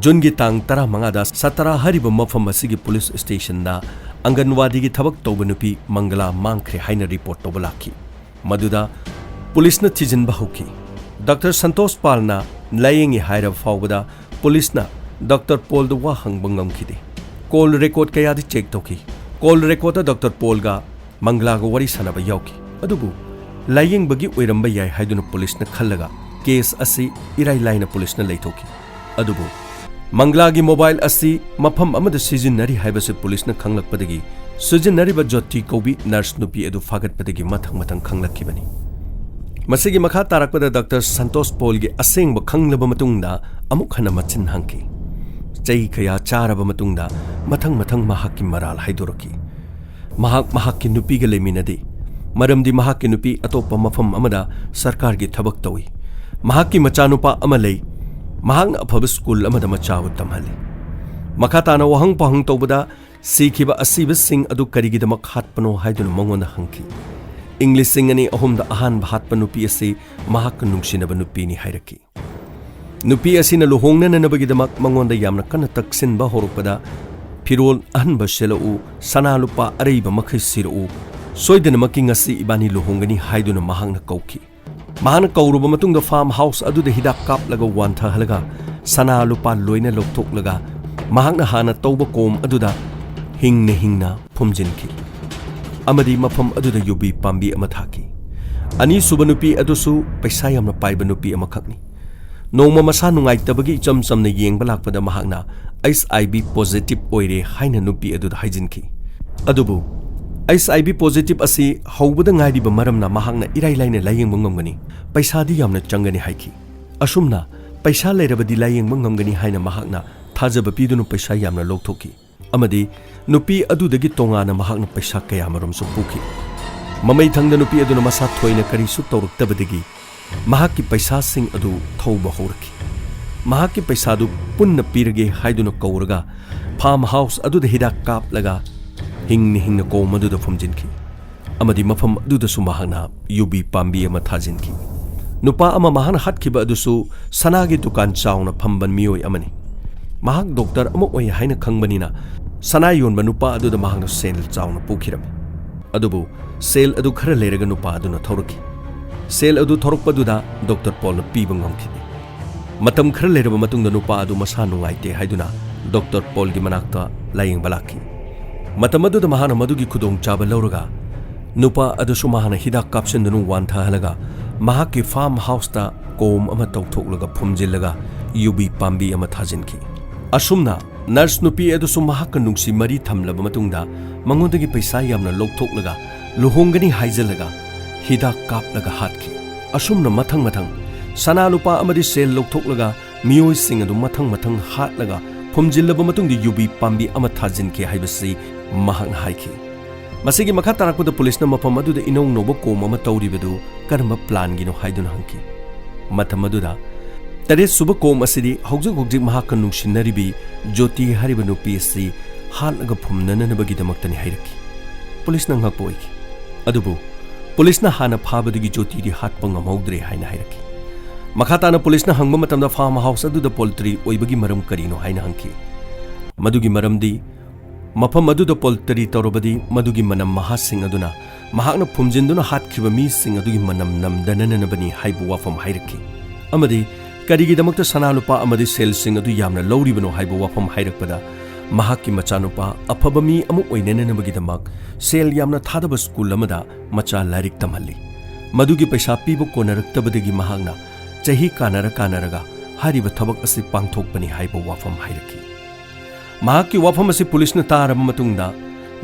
ꯖꯨꯟꯒꯤ ꯇꯥꯡ ꯇꯔꯥꯃꯉꯥꯗ ꯁꯇꯔꯥ ꯍꯥꯏꯔꯤꯕ ꯃꯐꯝ ꯑꯁꯤꯒꯤ ꯄꯨꯂꯤꯁ ꯁ꯭ꯇꯦꯁꯟꯗ ꯑꯪꯒꯟꯋꯥꯗꯤꯒꯤ ꯊꯕꯛ ꯇꯧꯕ ꯅꯨꯄꯤ ꯃꯪꯒꯂꯥ ꯃꯥꯡꯈ꯭ꯔꯦ ꯍꯥꯏꯅ ꯔꯤꯄꯣꯔꯠ ꯇꯧꯕ ꯂꯥꯛꯈꯤ꯫ ꯃꯗꯨꯗ ꯄꯨꯂꯤꯁꯅ ꯊꯤꯖꯤꯟꯕ ꯍꯧꯈꯤ꯫ ꯗꯥꯛꯇꯔ ꯁꯟꯇꯣꯁ ꯄꯥꯜꯅ ꯂꯥꯌꯦꯡꯉꯤ ꯍꯥꯏꯔꯕ ꯐꯥꯎꯕꯗ ꯄꯨꯂꯤꯁꯅ ꯗꯥꯛꯇꯔ ꯄꯣꯜꯗ ꯋꯥ ꯍꯪꯕ ꯉꯝꯈꯤꯗꯦ꯫ ꯀꯣꯜ ꯔꯦꯀꯣꯔꯗ ꯀꯌꯥꯗꯤ ꯆꯦꯛ ꯇꯧꯈꯤ꯫ ꯀꯣꯜ ꯔꯦꯀꯣꯔꯗꯇ ꯗꯥꯛꯇꯔ ꯄꯣꯜꯒ ꯃꯪꯒꯂꯥꯒ ꯋꯥꯔꯤ ꯁꯥꯟꯅꯕ ꯌꯥꯎꯈꯤ꯫ ꯑꯗꯨꯕꯨ ꯂꯥꯌꯦꯡꯕꯒꯤ ꯑꯣꯏꯔꯝꯕ ꯌꯥꯏ ꯍꯥꯏꯗꯨꯅ ꯄꯨꯂꯤꯁꯅ ꯈꯜꯂꯒ ꯀꯦꯁ ꯑꯁꯤ ꯏꯔꯥꯏ ꯂꯥꯏꯅ ꯄꯨꯂꯤꯁꯅ ꯂꯩꯊꯣꯛꯈꯤ꯫ ꯑꯗꯨꯕꯨ ꯃꯪꯒꯂꯥꯒꯤ ꯃꯣꯕꯥꯏꯜ ꯑꯁꯤ ꯃꯐꯝ ꯑꯃꯗ ꯁꯤꯖꯤꯟꯅꯔꯤ ꯍꯥꯏꯕꯁꯤ ꯄꯨꯂꯤꯁꯅ ꯈꯪꯂꯛꯄꯗꯒꯤ, ꯁꯤꯖꯤꯟꯅꯔꯤꯕ ꯖꯣꯇꯤ ꯀꯧꯕꯤ ꯅꯔꯁ ꯅꯨꯄꯤ ꯑꯗꯨ ꯐꯥꯒꯠꯄꯗꯒꯤ ꯃꯊꯪ ꯃꯊꯪ ꯈꯪꯂꯛꯈꯤꯕꯅꯤ꯫ ꯃꯁꯤꯒꯤ ꯃꯈꯥ ꯇꯥꯔꯛꯄꯗ ꯗꯥꯛꯇꯔ ꯁꯟꯇꯣꯁ ꯄꯣꯜꯒꯤ ꯑꯁꯦꯡꯕ ꯈꯪꯂꯕ ꯃꯇꯨꯡꯗ ꯑꯃꯨꯛ ꯍꯟꯅ ꯃꯆꯤꯟ ꯍꯥꯡꯈꯤ꯫ ꯆꯩ ꯀꯌꯥ ꯆꯥꯔꯕ ꯃꯇꯨꯡꯗ ꯃꯊꯪ ꯃꯊꯪ ꯃꯍꯥꯛꯀꯤ ꯃꯔꯥꯜ ꯍꯥꯏꯗꯣꯔꯛꯈꯤ꯫ ꯃꯍꯥꯛ ꯃꯍꯥꯛꯀꯤ ꯅꯨꯄꯤꯒ ꯂꯩꯃꯤꯟꯅꯗꯦ, ꯃꯔꯝꯗꯤ ꯃꯍꯥꯛꯀꯤ ꯅꯨꯄꯤ ꯑꯇꯣꯞꯄ ꯃꯐꯝ ꯑꯃꯗ ꯁꯔꯀꯥꯔꯒꯤ ꯊꯕꯛ ꯇꯧꯏ꯫ ꯃꯍꯥꯛꯀꯤ ꯃꯆꯥꯅꯨꯄꯥ ꯑꯃ ꯂꯩ꯫ ꯃꯍꯥꯛꯅ ꯑꯐꯕ ꯁ꯭ꯀꯨꯜ ꯑꯃꯗ ꯃꯆꯥꯕꯨ ꯇꯝꯍꯜꯂꯤ꯫ ꯃꯈꯥ ꯇꯥꯅ ꯋꯥꯍꯪ ꯄꯥꯎꯍꯪ ꯇꯧꯕꯗ, ꯁꯤꯈꯤꯕ ꯑꯁꯤꯕꯁꯤꯡ ꯑꯗꯨ ꯀꯔꯤꯒꯤꯗꯃꯛ ꯍꯥꯠꯄꯅꯣ ꯍꯥꯏꯗꯨꯅ ꯃꯉꯣꯟꯗ ꯍꯪꯈꯤ꯫ ꯏꯪ ꯂꯤꯁꯤꯡ ꯑꯅꯤ ꯑꯍꯨꯝꯗ ꯑꯍꯥꯟꯕ ꯍꯥꯠꯄ ꯅꯨꯄꯤ ꯑꯁꯤ ꯃꯍꯥꯛꯀ ꯅꯨꯡꯁꯤꯅꯕ ꯅꯨꯄꯤꯅꯤ ꯍꯥꯏꯔꯛꯈꯤ꯫ ꯅꯨꯄꯤ ꯑꯁꯤꯅ ꯂꯨꯍꯣꯡꯅꯅꯕꯒꯤꯗꯃꯛ ꯃꯉꯣꯟꯗ ꯌꯥꯝꯅ ꯀꯟꯅ ꯇꯛꯁꯤꯟꯕ ꯍꯧꯔꯛꯄꯗ, "ꯐꯤꯔꯣꯜ ꯑꯍꯟꯕ ꯁꯦꯠꯂꯛꯎ, ꯁꯅꯥ ꯂꯨꯄꯥ ꯑꯔꯩꯕ ꯃꯈꯩ ꯁꯤꯔꯛꯎ, ꯁꯣꯏꯗꯅꯃꯛꯀꯤ ꯉꯁꯤ ꯏꯕꯥꯅꯤ ꯂꯨꯍꯣꯡꯒꯅꯤ" ꯍꯥꯏꯗꯨꯅ ꯃꯍꯥꯛꯅ ꯀꯧꯈꯤ꯫ ꯃꯍꯥꯛꯅ ꯀꯧꯔꯨꯕ ꯃꯇꯨꯡꯗ ꯐꯥꯔꯝ ꯍꯥꯎꯁ ꯑꯗꯨꯗ ꯍꯤꯗꯥꯛ ꯀꯥꯞꯂꯒ ꯋꯥꯟꯊꯍꯜꯂꯒ, ꯁꯅꯥ ꯂꯨꯄꯥ ꯂꯣꯏꯅ ꯂꯧꯊꯣꯛꯂꯒ, ꯃꯍꯥꯛꯅ ꯍꯥꯟꯅ ꯇꯧꯕ ꯀꯣꯝ ꯑꯗꯨꯗ ꯍꯤꯡꯅ ꯍꯤꯡꯅ ꯐꯨꯝꯖꯤꯟꯈꯤ ꯑꯃꯗꯤ ꯃꯐꯝ ꯑꯗꯨꯗ ꯌꯨꯕꯤ ꯄꯥꯝꯕꯤ ꯑꯃ ꯊꯥꯈꯤ꯫ ꯑꯅꯤꯁꯨꯕ ꯅꯨꯄꯤ ꯑꯗꯨꯁꯨ ꯄꯩꯁꯥ ꯌꯥꯝꯅ ꯄꯥꯏꯕ ꯅꯨꯄꯤ ꯑꯃꯈꯛꯅꯤ꯫ ꯅꯣꯡꯃ ꯃꯁꯥ ꯅꯨꯡꯉꯥꯏꯇꯕꯒꯤ ꯏꯆꯝ ꯆꯝꯅ ꯌꯦꯡꯕ ꯂꯥꯛꯄꯗ ꯃꯍꯥꯛꯅ "ꯑꯩꯆ ꯑꯥꯏ ꯚꯤ ꯄꯣꯖꯤꯇꯤꯚ ꯑꯣꯏꯔꯦ" ꯍꯥꯏꯅ ꯅꯨꯄꯤ ꯑꯗꯨꯗ ꯍꯥꯏꯖꯤꯟꯈꯤ꯫ ꯑꯗꯨꯕꯨ "ꯑꯩꯆ ꯑꯥꯏ ꯚꯤ ꯄꯣꯖꯤꯇꯤꯚ ꯑꯁꯤ ꯍꯧꯕꯗ ꯉꯥꯏꯔꯤꯕ ꯃꯔꯝꯅ ꯃꯍꯥꯛꯅ ꯏꯔꯥꯏ ꯂꯥꯏꯅ ꯂꯥꯌꯦꯡꯕ ꯉꯝꯒꯅꯤ, ꯄꯩꯁꯥꯗꯤ ꯌꯥꯝꯅ ꯆꯪꯒꯅꯤ" ꯍꯥꯏꯈꯤ꯫ ꯑꯁꯨꯝꯅ ꯄꯩꯁꯥ ꯂꯩꯔꯕꯗꯤ ꯂꯥꯌꯦꯡꯕ ꯉꯝꯒꯅꯤ ꯍꯥꯏꯅ ꯃꯍꯥꯛꯅ ꯊꯥꯖꯕ ꯄꯤꯗꯨꯅ ꯄꯩꯁꯥ ꯌꯥꯝꯅ ꯂꯧꯊꯣꯛꯈꯤ꯫ ꯑꯃꯗꯤ ꯅꯨꯄꯤ ꯑꯗꯨꯗꯒꯤ ꯇꯣꯉꯥꯟꯅ ꯃꯍꯥꯛꯅ ꯄꯩꯁꯥ ꯀꯌꯥꯃꯔꯨꯝꯁꯨ ꯄꯨꯈꯤ꯫ ꯃꯃꯩꯊꯪꯗ ꯅꯨꯄꯤ ꯑꯗꯨꯅ ꯃꯁꯥ ꯊꯣꯏꯅ ꯀꯔꯤꯁꯨ ꯇꯧꯔꯛꯇꯕꯗꯒꯤ ꯃꯍꯥꯛꯀꯤ ꯄꯩꯁꯥꯁꯤꯡ ꯑꯗꯨ ꯊꯧꯕ ꯍꯧꯔꯛꯈꯤ꯫ ꯃꯍꯥꯛꯀꯤ ꯄꯩꯁꯥꯗꯨ ꯄꯨꯟꯅ ꯄꯤꯔꯒꯦ ꯍꯥꯏꯗꯨꯅ ꯀꯧꯔꯒ ꯐꯥꯔꯝ ꯍꯥꯎꯁ ꯑꯗꯨꯗ ꯍꯤꯗꯥꯛ ꯀꯥꯞꯂꯒ ꯍꯤꯡꯅ ꯍꯤꯡꯅ ꯀꯣꯝ ꯑꯗꯨꯗ ꯐꯨꯝꯖꯤꯟꯈꯤ꯫ ꯑꯃꯗꯤ ꯃꯐꯝ ꯑꯗꯨꯗꯁꯨ ꯃꯍꯥꯛꯅ ꯌꯨꯕꯤ ꯄꯥꯝꯕꯤ ꯑꯃ ꯊꯥꯖꯤꯟꯈꯤ꯫ ꯅꯨꯄꯥ ꯑꯃ ꯃꯍꯥꯛꯅ ꯍꯥꯠꯈꯤꯕ ꯑꯗꯨꯁꯨ ꯁꯅꯥꯒꯤ ꯗꯨꯀꯥꯟ ꯆꯥꯎꯅ ꯐꯝꯕ ꯃꯤꯑꯣꯏ ꯑꯃꯅꯤ꯫ ꯃꯍꯥꯛ ꯗꯣꯛꯇꯔ ꯑꯃ ꯑꯣꯏ ꯍꯥꯏꯅ ꯈꯪꯕꯅꯤꯅ ꯁꯅꯥ ꯌꯣꯟꯕ ꯅꯨꯄꯥ ꯑꯗꯨꯗ ꯃꯍꯥꯛꯅ ꯁꯦꯜ ꯆꯥꯎꯅ ꯄꯨꯈꯤꯔꯝꯃꯤ꯫ ꯑꯗꯨꯕꯨ ꯁꯦꯜ ꯑꯗꯨ ꯈꯔ ꯂꯩꯔꯒ ꯅꯨꯄꯥ ꯑꯗꯨꯅ ꯊꯧꯔꯛꯈꯤ꯫ ꯁꯦꯜ ꯑꯗꯨ ꯊꯧꯔꯛꯄꯗꯨꯗ ꯗꯣꯛꯇꯔ ꯄꯣꯜꯅ ꯄꯤꯕ ꯉꯝꯈꯤꯗꯦ꯫ ꯃꯇꯝ ꯈꯔ ꯂꯩꯔꯕ ꯃꯇꯨꯡꯗ ꯅꯨꯄꯥ ꯑꯗꯨ ꯃꯁꯥ ꯅꯨꯡꯉꯥꯏꯇꯦ ꯍꯥꯏꯗꯨꯅ ꯗꯣꯛꯇꯔ ꯄꯣꯜꯒꯤ ꯃꯅꯥꯛꯇ ꯂꯥꯌꯦꯡꯕ ꯂꯥꯛꯈꯤ꯫ ꯃꯇꯝ ꯑꯗꯨꯗ ꯃꯍꯥꯛꯅ ꯃꯗꯨꯒꯤ ꯈꯨꯗꯣꯡꯆꯥꯕ ꯂꯧꯔꯒ ꯅꯨꯄꯥ ꯑꯗꯨꯁꯨ ꯃꯍꯥꯛꯅ ꯍꯤꯗꯥꯛ ꯀꯥꯞꯁꯤꯟꯗꯨꯅ ꯋꯥꯟꯊꯍꯜꯂꯒ ꯃꯍꯥꯛꯀꯤ ꯐꯥꯔꯝ ꯍꯥꯎꯁꯇ ꯀꯣꯝ ꯑꯃ ꯇꯧꯊꯣꯛꯂꯒ ꯐꯨꯝꯖꯤꯜꯂꯒ ꯌꯨꯕꯤ ꯄꯥꯝꯕꯤ ꯑꯃ ꯊꯥꯖꯤꯟꯈꯤ꯫ ꯑꯁꯨꯝꯅ ꯅꯔꯁ ꯅꯨꯄꯤ ꯑꯗꯨꯁꯨ ꯃꯍꯥꯛꯀ ꯅꯨꯡꯁꯤ ꯃꯔꯤ ꯊꯝꯂꯕ ꯃꯇꯨꯡꯗ ꯃꯉꯣꯟꯗꯒꯤ ꯄꯩꯁꯥ ꯌꯥꯝꯅ ꯂꯧꯊꯣꯛꯂꯒ ꯂꯨꯍꯣꯡꯒꯅꯤ ꯍꯥꯏꯖꯤꯜꯂꯒ ꯍꯤꯗꯥꯛ ꯀꯥꯞꯂꯒ ꯍꯥꯠꯈꯤ꯫ ꯑꯁꯨꯝꯅ ꯃꯊꯪ ꯃꯊꯪ ꯁꯅꯥ ꯂꯨꯄꯥ ꯑꯃꯗꯤ ꯁꯦꯜ ꯂꯧꯊꯣꯛꯂꯒ ꯃꯤꯑꯣꯏꯁꯤꯡ ꯑꯗꯨ ꯃꯊꯪ ꯃꯊꯪ ꯍꯥꯠꯂꯒ ꯐꯨꯝꯖꯤꯜꯂꯕ ꯃꯇꯨꯡꯗ ꯌꯨꯕꯤ ꯄꯥꯝꯕꯤ ꯑꯃ ꯊꯥꯖꯤꯟꯈꯤ ꯍꯥꯏꯕꯁꯤ ꯃꯍꯥꯛꯅ ꯍꯥꯏꯈꯤ꯫ ꯃꯁꯤꯒꯤ ꯃꯈꯥ ꯇꯥꯔꯛꯄꯗ ꯄꯨꯂꯤꯁꯅ ꯃꯐꯝ ꯑꯗꯨꯗ ꯏꯅꯧ ꯅꯧꯕ ꯀꯣꯝ ꯑꯃ ꯇꯧꯔꯤꯕꯗꯨ ꯀꯔꯝꯕ ꯄ꯭ꯂꯥꯟꯒꯤꯅꯣ ꯍꯥꯏꯗꯨꯅ ꯍꯪꯈꯤ꯫ ꯃꯇꯝ ꯑꯗꯨꯗ ꯇꯔꯦꯠ ꯁꯨꯕ ꯀꯣꯝ ꯑꯁꯤꯗꯤ ꯍꯧꯖꯤꯛ ꯍꯧꯖꯤꯛ ꯃꯍꯥꯛꯀ ꯅꯨꯡꯁꯤꯅꯔꯤꯕꯤ ꯖꯣꯇꯤ ꯍꯥꯏꯔꯤꯕ ꯅꯨꯄꯤ ꯑꯁꯤ ꯍꯥꯠꯂꯒ ꯐꯨꯝꯅꯅꯅꯕꯒꯤꯗꯃꯛꯇꯅꯤ ꯍꯥꯏꯔꯛꯈꯤ꯫ ꯄꯨꯂꯤꯁꯅ ꯉꯛꯄ ꯑꯣꯏꯈꯤ꯫ ꯑꯗꯨꯕꯨ ꯄꯨꯂꯤꯁꯅ ꯍꯥꯟꯅ ꯐꯥꯕꯗꯒꯤ ꯖꯣꯇꯤꯗꯤ ꯍꯥꯠꯄ ꯉꯝꯍꯧꯗ꯭ꯔꯦ ꯍꯥꯏꯅ ꯍꯥꯏꯔꯛꯈꯤ꯫ ꯃꯈꯥ ꯇꯥꯅ ꯄꯨꯂꯤꯁꯅ ꯍꯪꯕ ꯃꯇꯝꯗ ꯐꯥꯔꯝ ꯍꯥꯎꯁ ꯑꯗꯨꯗ ꯄꯣꯜꯇ꯭ꯔꯤ ꯑꯣꯏꯕꯒꯤ ꯃꯔꯝ ꯀꯔꯤꯅꯣ ꯍꯥꯏꯅ ꯍꯪꯈꯤ꯫ ꯃꯗꯨꯒꯤ ꯃꯔꯝꯗꯤ ꯃꯐꯝ ꯑꯗꯨꯗ ꯄꯣꯜꯇ꯭ꯔꯤ ꯇꯧꯔꯕꯗꯤ ꯃꯗꯨꯒꯤ ꯃꯅꯝ ꯃꯍꯥꯁꯤꯡ ꯑꯗꯨꯅ ꯃꯍꯥꯛꯅ ꯐꯨꯝꯖꯤꯟꯗꯨꯅ ꯍꯥꯠꯈꯤꯕ ꯃꯤꯁꯤꯡ ꯑꯗꯨꯒꯤ ꯃꯅꯝ ꯅꯝꯗꯅꯅꯕꯅꯤ ꯍꯥꯏꯕ ꯋꯥꯐꯝ ꯍꯥꯏꯔꯛꯈꯤ꯫ ꯑꯃꯗꯤ ꯀꯔꯤꯒꯤꯗꯃꯛꯇ ꯁꯅꯥ ꯂꯨꯄꯥ ꯑꯃꯗꯤ ꯁꯦꯜꯁꯤꯡ ꯑꯗꯨ ꯌꯥꯝꯅ ꯂꯧꯔꯤꯕꯅꯣ ꯍꯥꯏꯕ ꯋꯥꯐꯝ ꯍꯥꯏꯔꯛꯄꯗ ꯃꯍꯥꯛꯀꯤ ꯃꯆꯥꯅꯨꯄꯥ ꯑꯐꯕ ꯃꯤ ꯑꯃ ꯑꯣꯏꯅꯅꯕꯒꯤꯗꯃꯛ ꯁꯦꯜ ꯌꯥꯝꯅ ꯊꯥꯗꯕ ꯁ꯭ꯀꯨꯜ ꯑꯃꯗ ꯃꯆꯥ ꯂꯥꯏꯔꯤꯛ ꯇꯝꯍꯜꯂꯤ꯫ ꯃꯗꯨꯒꯤ ꯄꯩꯁꯥ ꯄꯤꯕ ꯀꯣꯟꯅꯔꯛꯇꯕꯗꯒꯤ ꯃꯍꯥꯛꯅ ꯆꯍꯤ ꯀꯥꯟꯅꯔ ꯀꯥꯟꯅꯔꯒ ꯍꯥꯏꯔꯤꯕ ꯊꯕꯛ ꯑꯁꯤ ꯄꯥꯡꯊꯣꯛꯄꯅꯤ ꯍꯥꯏꯕ ꯋꯥꯐꯝ ꯍꯥꯏꯔꯛꯈꯤ꯫ ꯃꯍꯥꯛꯀꯤ ꯋꯥꯐꯝ ꯑꯁꯤ ꯄꯨꯂꯤꯁꯅ ꯇꯥꯔꯕ ꯃꯇꯨꯡꯗ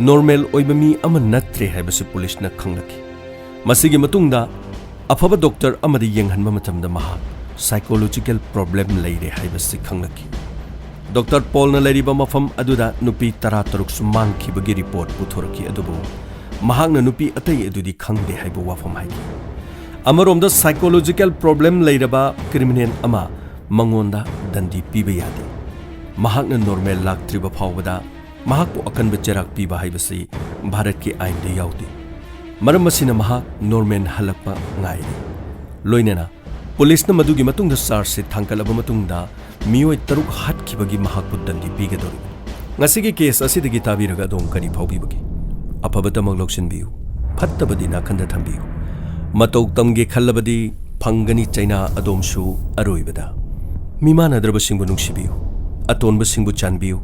ꯅꯣꯔꯃꯦꯜ ꯑꯣꯏꯕ ꯃꯤ ꯑꯃ ꯅꯠꯇ꯭ꯔꯦ ꯍꯥꯏꯕꯁꯤ ꯄꯨꯂꯤꯁꯅ ꯈꯪꯂꯛꯈꯤ꯫ ꯃꯁꯤꯒꯤ ꯃꯇꯨꯡꯗ ꯑꯐꯕ ꯗꯣꯛꯇꯔ ꯑꯃꯗ ꯌꯦꯡꯍꯟꯕ ꯃꯇꯝꯗ ꯃꯍꯥꯛ ꯁꯥꯏꯀꯣꯂꯣꯖꯤꯀꯦꯜ ꯄ꯭ꯔꯣꯕ꯭ꯂꯦꯝ ꯂꯩꯔꯦ ꯍꯥꯏꯕꯁꯤ ꯈꯪꯂꯛꯈꯤ꯫ ꯗꯣꯛꯇꯔ ꯄꯣꯜꯅ ꯂꯩꯔꯤꯕ ꯃꯐꯝ ꯑꯗꯨꯗ ꯅꯨꯄꯤ ꯇꯔꯥ ꯇꯔꯨꯛꯁꯨ ꯃꯥꯡꯈꯤꯕꯒꯤ ꯔꯤꯄꯣꯔꯠ ꯄꯨꯊꯣꯔꯛꯈꯤ, ꯑꯗꯨꯕꯨ ꯃꯍꯥꯛꯅ ꯅꯨꯄꯤ ꯑꯇꯩ ꯑꯗꯨꯗꯤ ꯈꯪꯗꯦ ꯍꯥꯏꯕ ꯋꯥꯐꯝ ꯍꯥꯏꯈꯤ꯫ ꯑꯃꯔꯣꯝꯗ ꯁꯥꯏꯀꯣꯂꯣꯖꯤꯀꯦꯜ ꯄ꯭ꯔꯣꯕ꯭ꯂꯦꯝ ꯂꯩꯔꯕ ꯀ꯭ꯔꯤꯃꯤꯅꯦꯜ ꯑꯃ ꯃꯉꯣꯟꯗ ꯗꯟꯗꯤ ꯄꯤꯕ ꯌꯥꯗꯦ꯫ ꯃꯍꯥꯛꯅ ꯅꯣꯔꯃꯦꯜ ꯂꯥꯛꯇ꯭ꯔꯤꯕ ꯐꯥꯎꯕꯗ ꯃꯍꯥꯛꯄꯨ ꯑꯀꯟꯕ ꯆꯩꯔꯥꯛ ꯄꯤꯕ ꯍꯥꯏꯕꯁꯤ ꯚꯥꯔꯠꯀꯤ ꯑꯥꯏꯟꯗ ꯌꯥꯎꯗꯦ꯫ ꯃꯔꯝ ꯑꯁꯤꯅ ꯃꯍꯥꯛ ꯅꯣꯔꯃꯦꯜ ꯍꯜꯂꯛꯄ ꯉꯥꯏꯔꯤ꯫ ꯂꯣꯏꯅꯅ ꯄꯨꯂꯤꯁꯅ ꯃꯗꯨꯒꯤ ꯃꯇꯨꯡꯗ ꯆꯥꯔꯖ ꯁꯤꯠ ꯊꯥꯡꯒꯠꯂꯕ ꯃꯇꯨꯡꯗ ꯃꯤꯑꯣꯏ ꯇꯔꯨꯛ ꯍꯥꯠꯈꯤꯕꯒꯤ ꯃꯍꯥꯛꯄꯨ ꯗꯟꯗꯤ ꯄꯤꯒꯗꯧꯔꯤꯕꯅꯤ꯫ ꯉꯁꯤꯒꯤ ꯀꯦꯁ ꯑꯁꯤꯗꯒꯤ ꯇꯥꯕꯤꯔꯒ ꯑꯗꯣꯝ ꯀꯔꯤ ꯐꯥꯎꯕꯤꯕꯒꯦ? ꯑꯐꯕꯇꯃꯛ ꯂꯧꯁꯤꯟꯕꯤꯌꯨ, ꯐꯠꯇꯕꯗꯤ ꯅꯥꯀꯟꯗ ꯊꯝꯕꯤꯌꯨ꯫ ꯃꯇꯧ ꯇꯝꯒꯦ ꯈꯜꯂꯕꯗꯤ ꯐꯪꯒꯅꯤ ꯆꯩꯅꯥ ꯑꯗꯣꯝꯁꯨ꯫ ꯑꯔꯣꯏꯕꯗ, ꯃꯤꯃꯥꯟꯅꯗ꯭ꯔꯕꯁꯤꯡꯕꯨ ꯅꯨꯡꯁꯤꯕꯤꯌꯨ, ꯑꯇꯣꯟꯕꯁꯤꯡꯕꯨ ꯆꯥꯟꯕꯤꯌꯨ,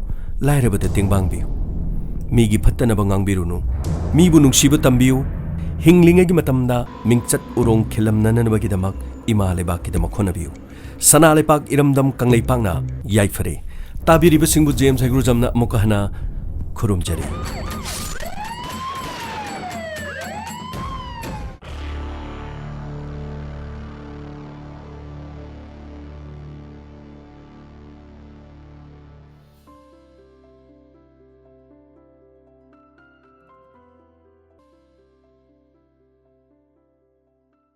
ꯂꯥꯏꯔꯕꯗ ꯇꯦꯡꯕꯥꯡꯕꯤꯌꯨ꯫ ꯃꯤꯒꯤ ꯐꯠꯇꯅꯕ ꯉꯥꯡꯕꯤꯔꯨꯅꯨ, ꯃꯤꯕꯨ ꯅꯨꯡꯁꯤꯕ ꯇꯝꯕꯤꯌꯨ꯫ ꯍꯤꯡꯂꯤꯉꯩꯒꯤ ꯃꯇꯝꯗ ꯃꯤꯡꯆꯠ ꯎꯔꯣꯡ ꯈꯤꯜꯂꯝꯅꯅꯕꯒꯤꯗꯃꯛ ꯏꯃꯥ ꯂꯩꯕꯥꯛꯀꯤꯗꯃꯛ ꯍꯣꯠꯅꯕꯤꯌꯨ꯫ ꯁꯅꯥ ꯂꯩꯄꯥꯛ ꯏꯔꯝꯗꯝ ꯀꯪꯂꯩꯄꯥꯛꯅ ꯌꯥꯏꯐꯔꯦ꯫ ꯇꯥꯕꯤꯔꯤꯕꯁꯤꯡꯕꯨ ꯖꯦꯝꯁ ꯍꯩꯒ꯭ꯔꯨꯖꯝꯅ ꯑꯃꯨꯛꯀ ꯍꯟꯅ ꯈꯨꯔꯨꯝꯖꯔꯤ꯫